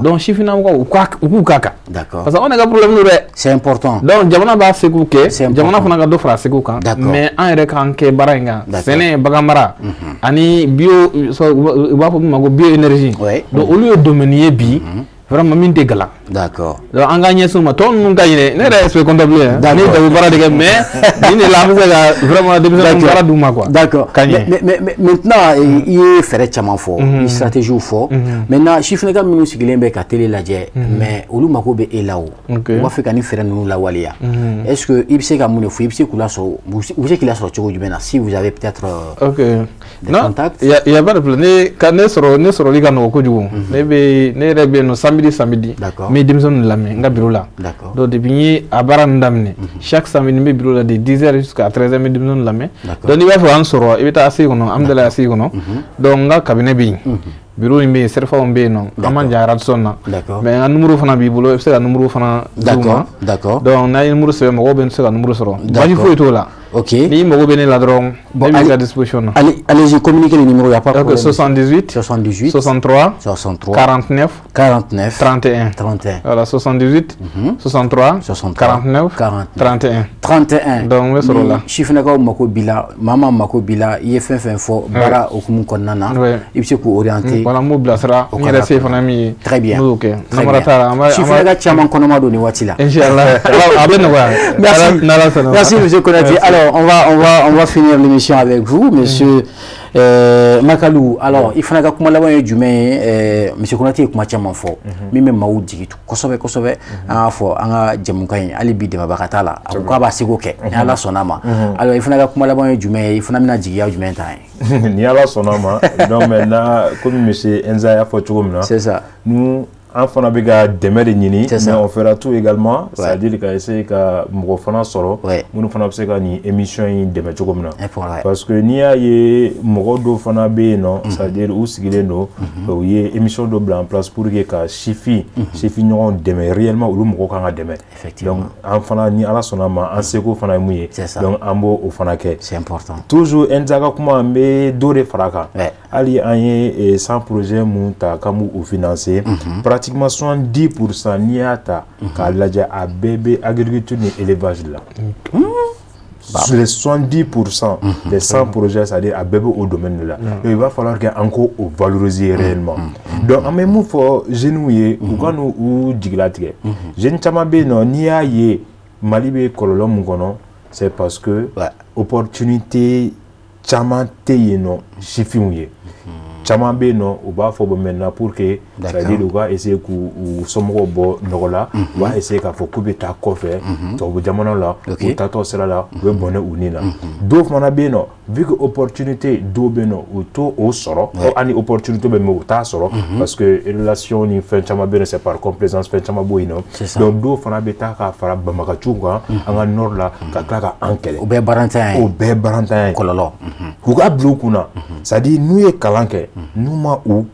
S2: Donc sifinnakaw, u k'u k'a kan, parce que anw de ka problème don dɛ.
S1: C'est important.
S2: Donc jamana b'a seko kɛ, jamana fana ka dɔ fara seko kan, mais an yɛrɛ k'an kɛ baara in kan, sɛnɛ, bagan mara ani bio, u b'a fɔ min ma ko bio énergie. Donc olu ye domaine ye bi vraiment min tɛ galan. Donc an ka ɲɛsin u ma, tɔ ninnu ka ɲinɛ. Ne yɛrɛ ye expert comptable ye, ne ye jago baara de kɛ, mais nin de la an bɛ se ka vraiment denmisɛnninw baara d'u ma quoi.
S1: Ka ɲɛ. Mais maintenant, i ye fɛɛrɛ caman fɔ, i ye stratégie fɔ. Maintenant, sifinnaka minnu sigilen bɛ ka télé lajɛ, mais olu mako bɛ e la, o u b'a fɛ ka nin fɛɛrɛ ninnu lawaleya, est-ce que i bɛ se ka mun de fɔ? I bɛ se k'u lasɔrɔ, u bɛ se k'i lasɔrɔ cogo jumɛn na, si vous avez peut-être des
S2: non,
S1: contacts?
S2: Il y a pas de problème. Ne ka ne sɔrɔ, ne sɔrɔli ka nɔgɔ kojugu. Ne bɛ, ne yɛrɛ bɛ yen nɔ. San Samedi, samedi, n bɛ denmisɛnninw lamɛn n ka bureau la. Donc depuis n ye a baara ninnu daminɛ, chaque samedi n bɛ bureau la de 10 heures jusqu'à 13 heures, n bɛ denmisɛnninw lamɛn. Donc n'i b'a fɛ k'an sɔrɔ, i bɛ taa ACI kɔnɔ, Amidalayi ACI kɔnɔ. Donc n ka cabinet bɛ yen, bureau in bɛ yen, CERFAw bɛ yen nɔ, an man jan Radisson na. Mais n ka numéro fana b'i bolo, i bɛ se ka numéro fana d'u ma. Donc n'a ye numéro sɛbɛn, mɔgɔw bɛ se ka numéro sɔrɔ. Baasi foyi t'o la. N'i mago bɛ ne la dɔrɔn, ne b'i ka disposition na.
S1: Allez, allez-y, communiquez le numéro, il n'y a pas de
S2: Donc
S1: problème.
S2: 78
S1: 78
S2: 63
S1: 63
S2: 49
S1: 49
S2: 31.
S1: 31.
S2: Voilà, 78 63
S1: 63
S2: 49
S1: 49
S2: 31.
S1: 31.
S2: Donc n bɛ sɔrɔ o la.
S1: Ni sifinnakaw mako b'i la, maa maa mako b'i la, i ye fɛn fɛn fɔ baara hukumu kɔnɔna na, i bɛ se k'u orienter.
S2: Voilà, n b'u bilasira. N yɛrɛ se fana min ye.
S1: Très bien.
S2: N b'o kɛ.
S1: Très
S2: Namara
S1: bien.
S2: t'a la. An b'a
S1: Sifinnaka caman kɔnɔma don nin waati la.
S2: Inchallah. A bɛ nɔgɔya.
S1: Merci.
S2: N'Ala sɔnna.
S1: Merci, monsieur Konaté.
S2: Merci.
S1: Alors, on va finir l'émission avec vous, monsieur Makalou. Alors, il fana ka kuma laban ye jumɛn ye? Monsieur Konaté ye kuma caman fɔ min bɛ maaw jigi tu kosɛbɛ kosɛbɛ. An y'a fɔ an ka jɛmukan in, hali bi dɛmɛbaga t'a la, a ko k'a b'a seko kɛ ni Ala sɔnna a ma. Alors, i fana ka kuma laban ye jumɛn ye? I fana bɛna jigiya jumɛn ta ye?
S3: Ni Ala sɔnna ma, donc maintenant, comme monsieur Enza y'a fɔ cogo min na,
S1: C'est ça.
S3: Nous, an fana bɛ ka dɛmɛ de ɲini,
S1: C'est ça.
S3: mais on fera tout également, c'est-à-dire ka essayer ka mɔgɔ fana sɔrɔ minnu fana bɛ se ka nin émission in dɛmɛ cogo min na, parce que n'i y'a ye mɔgɔ dɔw fana bɛ yen nɔ, c'est-à-dire u sigilen don, u ye émission dɔ bila en place pour que ka sifin ɲɔgɔn dɛmɛ réellement, olu mɔgɔw kan ka dɛmɛ. Donc an fana, ni Ala sɔnna ma, an seko fana ye mun ye, donc an b'o o fana kɛ.
S1: C'est important.
S3: Toujours Enza ka kuma, n bɛ dɔ de fara a kan. Hali an ye 100 projet mun ta k'an b'u financer, pratiquement 70%, n'i y'a ta k'a lajɛ, a bɛɛ bɛ agriculture ni élevage la. Sur les 70% des 100 projets, c'est-à-dire a bɛɛ bɛ o domaine de la. Donc il va falloir que an k'o o valoriser réellement. Donc an bɛ mun fɔ jeunes ye? U ka n'u u jigilatigɛ. Jeunes caman bɛ yen nɔ, n'i y'a ye Mali bɛ kɔlɔlɔ mun kɔnɔ, c'est parce que opportunité caman tɛ yen nɔ sifinw ye. Caman bɛ yen nɔ, u b'a fɔ bon, maintenant, pour que, c'est-à-dire u ka essayer k'u u somɔgɔw bɔ nɔgɔ la, u b'a essayer k'a fɔ k'u bɛ taa kɔfɛ tubabu jamana la. U taatɔ sira la, u bɛ bɔnɛ u ni na. Dɔw fana bɛ yen nɔ, vu que opportunité dɔw bɛ yen nɔ, u t'o o sɔrɔ, hali ni opportunité bɛ yen, mais u t'a sɔrɔ parce que relation ni fɛn caman bɛ yen nɔ, c'est par complaisance, fɛn caman b'o yen nɔ. Donc dɔw fana bɛ taa ka fara banbagaciw kan an ka nord la, ka tila ka an kɛlɛ.
S1: O bɛɛ barantanya ye.
S3: O bɛɛ barantanya ye.
S1: Kɔlɔlɔ.
S3: U ka bila u kunna, c'est à dire n'u ye kalan kɛ, n'u ma u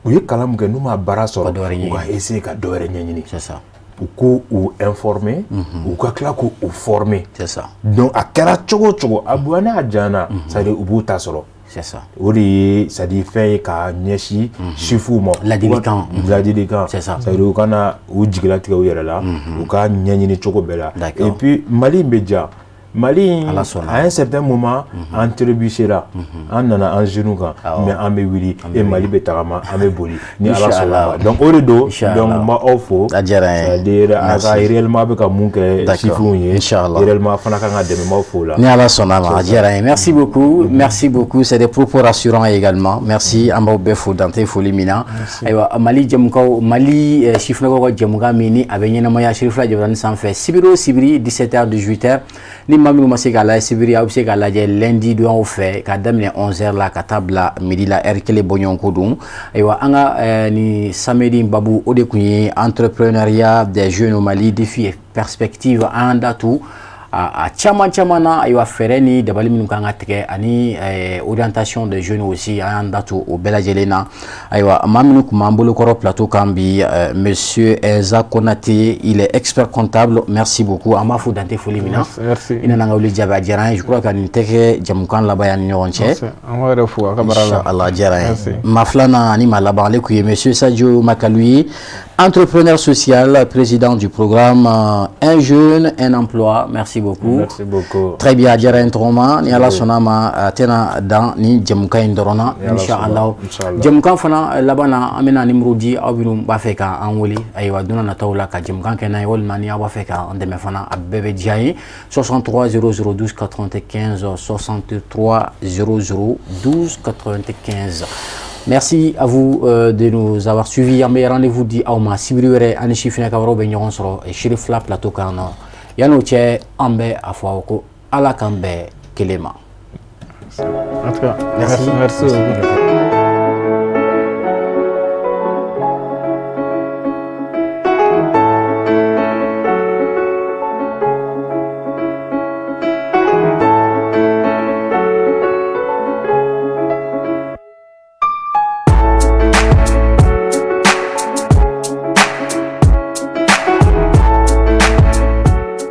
S3: ye kalan min kɛ, n'u ma baara sɔrɔ, u ka essayer ka dɔ wɛrɛ ɲɛɲini.
S1: C'est ça.
S3: U k'u u informer, u ka tila k'u former.
S1: C'est ça.
S3: Donc a kɛra cogo o cogo, a bonya n'a janyana, c'est à dire u b'u ta sɔrɔ.
S1: C'est ça.
S3: O de ye, c'est à dire fɛn ye ka ɲɛsin sifinw ma.
S1: Ladilikan.
S3: Ladilikan.
S1: C'est ça.
S3: C'est à dire u kana u jigilatigɛ u yɛrɛ la, u ka ɲɛɲini cogo bɛɛ la. Et puis Mali in bɛ diya. Mali, à un certain moment, an trébuchera, an nana an genou kan, mais an bɛ wuli et Mali bɛ tagama, an bɛ boli ni Ala sɔnna ma. Donc o de don, donc n b'aw fo.
S1: A diyara n ye.
S3: C'est à dire a ka réellement a bɛ ka mun kɛ sifinw ye.
S1: Inchallah.
S3: Réellement a fana kan ka dɛmɛ, n b'aw fo o la.
S1: Ni Ala sɔnna ma, a diyara n ye. Merci beaucoup, merci beaucoup. C'est des propos rassurants également. Merci, an b'aw bɛɛ fo dan tɛ foli min na. Ayiwa, Mali jɛmukaw, Mali sifinnakaw ka jɛmukan min ni a bɛ ɲɛnamaya Sirifila Jabarani sanfɛ sibiri o sibiri, 17h 18h. Ni maa minnu ma se k'a lajɛ sibiri, aw bɛ se k'a lajɛ lundi donyaw fɛ k'a daminɛ 11h la ka taa bila midi la, heure kelen bɔɲɔgɔnko don. Ayiwa, an ka nin samedi babu, o de tun ye entrepreneuriat des jeunes au Mali, défis et perspectives. An da tu a caman caman na. Ayiwa, fɛɛrɛ ni dabali minnu kan ka tigɛ ani orientation des jeunes aussi, an y'an da tu o bɛɛ lajɛlen na. Ayiwa, maa minnu tun b'an bolokɔrɔ plateau kan bi, monsieur Eza Konaté, il est expert comptable. Merci beaucoup, an b'a fo dante foli min na.
S2: Merci.
S1: I nana an ka wuli jaabi, a diyara an ye. Je crois que nin tɛ kɛ jamukan laban ye an ni ɲɔgɔn cɛ.
S2: An b'a yɛrɛ fo a ka baara la.
S1: Inchallah, a diyara an ye. Maa filanan ani maa laban, ale tun ye monsieur Sadio Makalou ye, entrepreneur social, président du programme Un jeune, un emploi. Merci beaucoup.
S3: Merci beaucoup.
S1: Très bien, a diyara n tɔgɔma. Ni Ala sɔnna ma, a tɛna dan ni jɛmukan in dɔrɔn na. Inchallah. Jɛmukan fana laban na, an bɛna numéro di aw minnu b'a fɛ k'an wele. Ayiwa, don nataw la ka jɛmukan kɛ n'an ye, walima ni aw b'a fɛ k'an dɛmɛ fana, a bɛɛ bɛ diya n ye. 63 00 12 95, 63 00 12 95. Merci à vous de nous avoir suivis. An bɛ rendez-vous di aw ma sibiri wɛrɛ, ani sifinnaka wɛrɛw bɛ ɲɔgɔn sɔrɔ Sirifila plateau kan nɔ. Yan'o cɛ, an bɛ a fɔ aw ko Ala k'an bɛn kelen ma.
S2: En tout cas,
S1: merci.
S2: Merci, merci.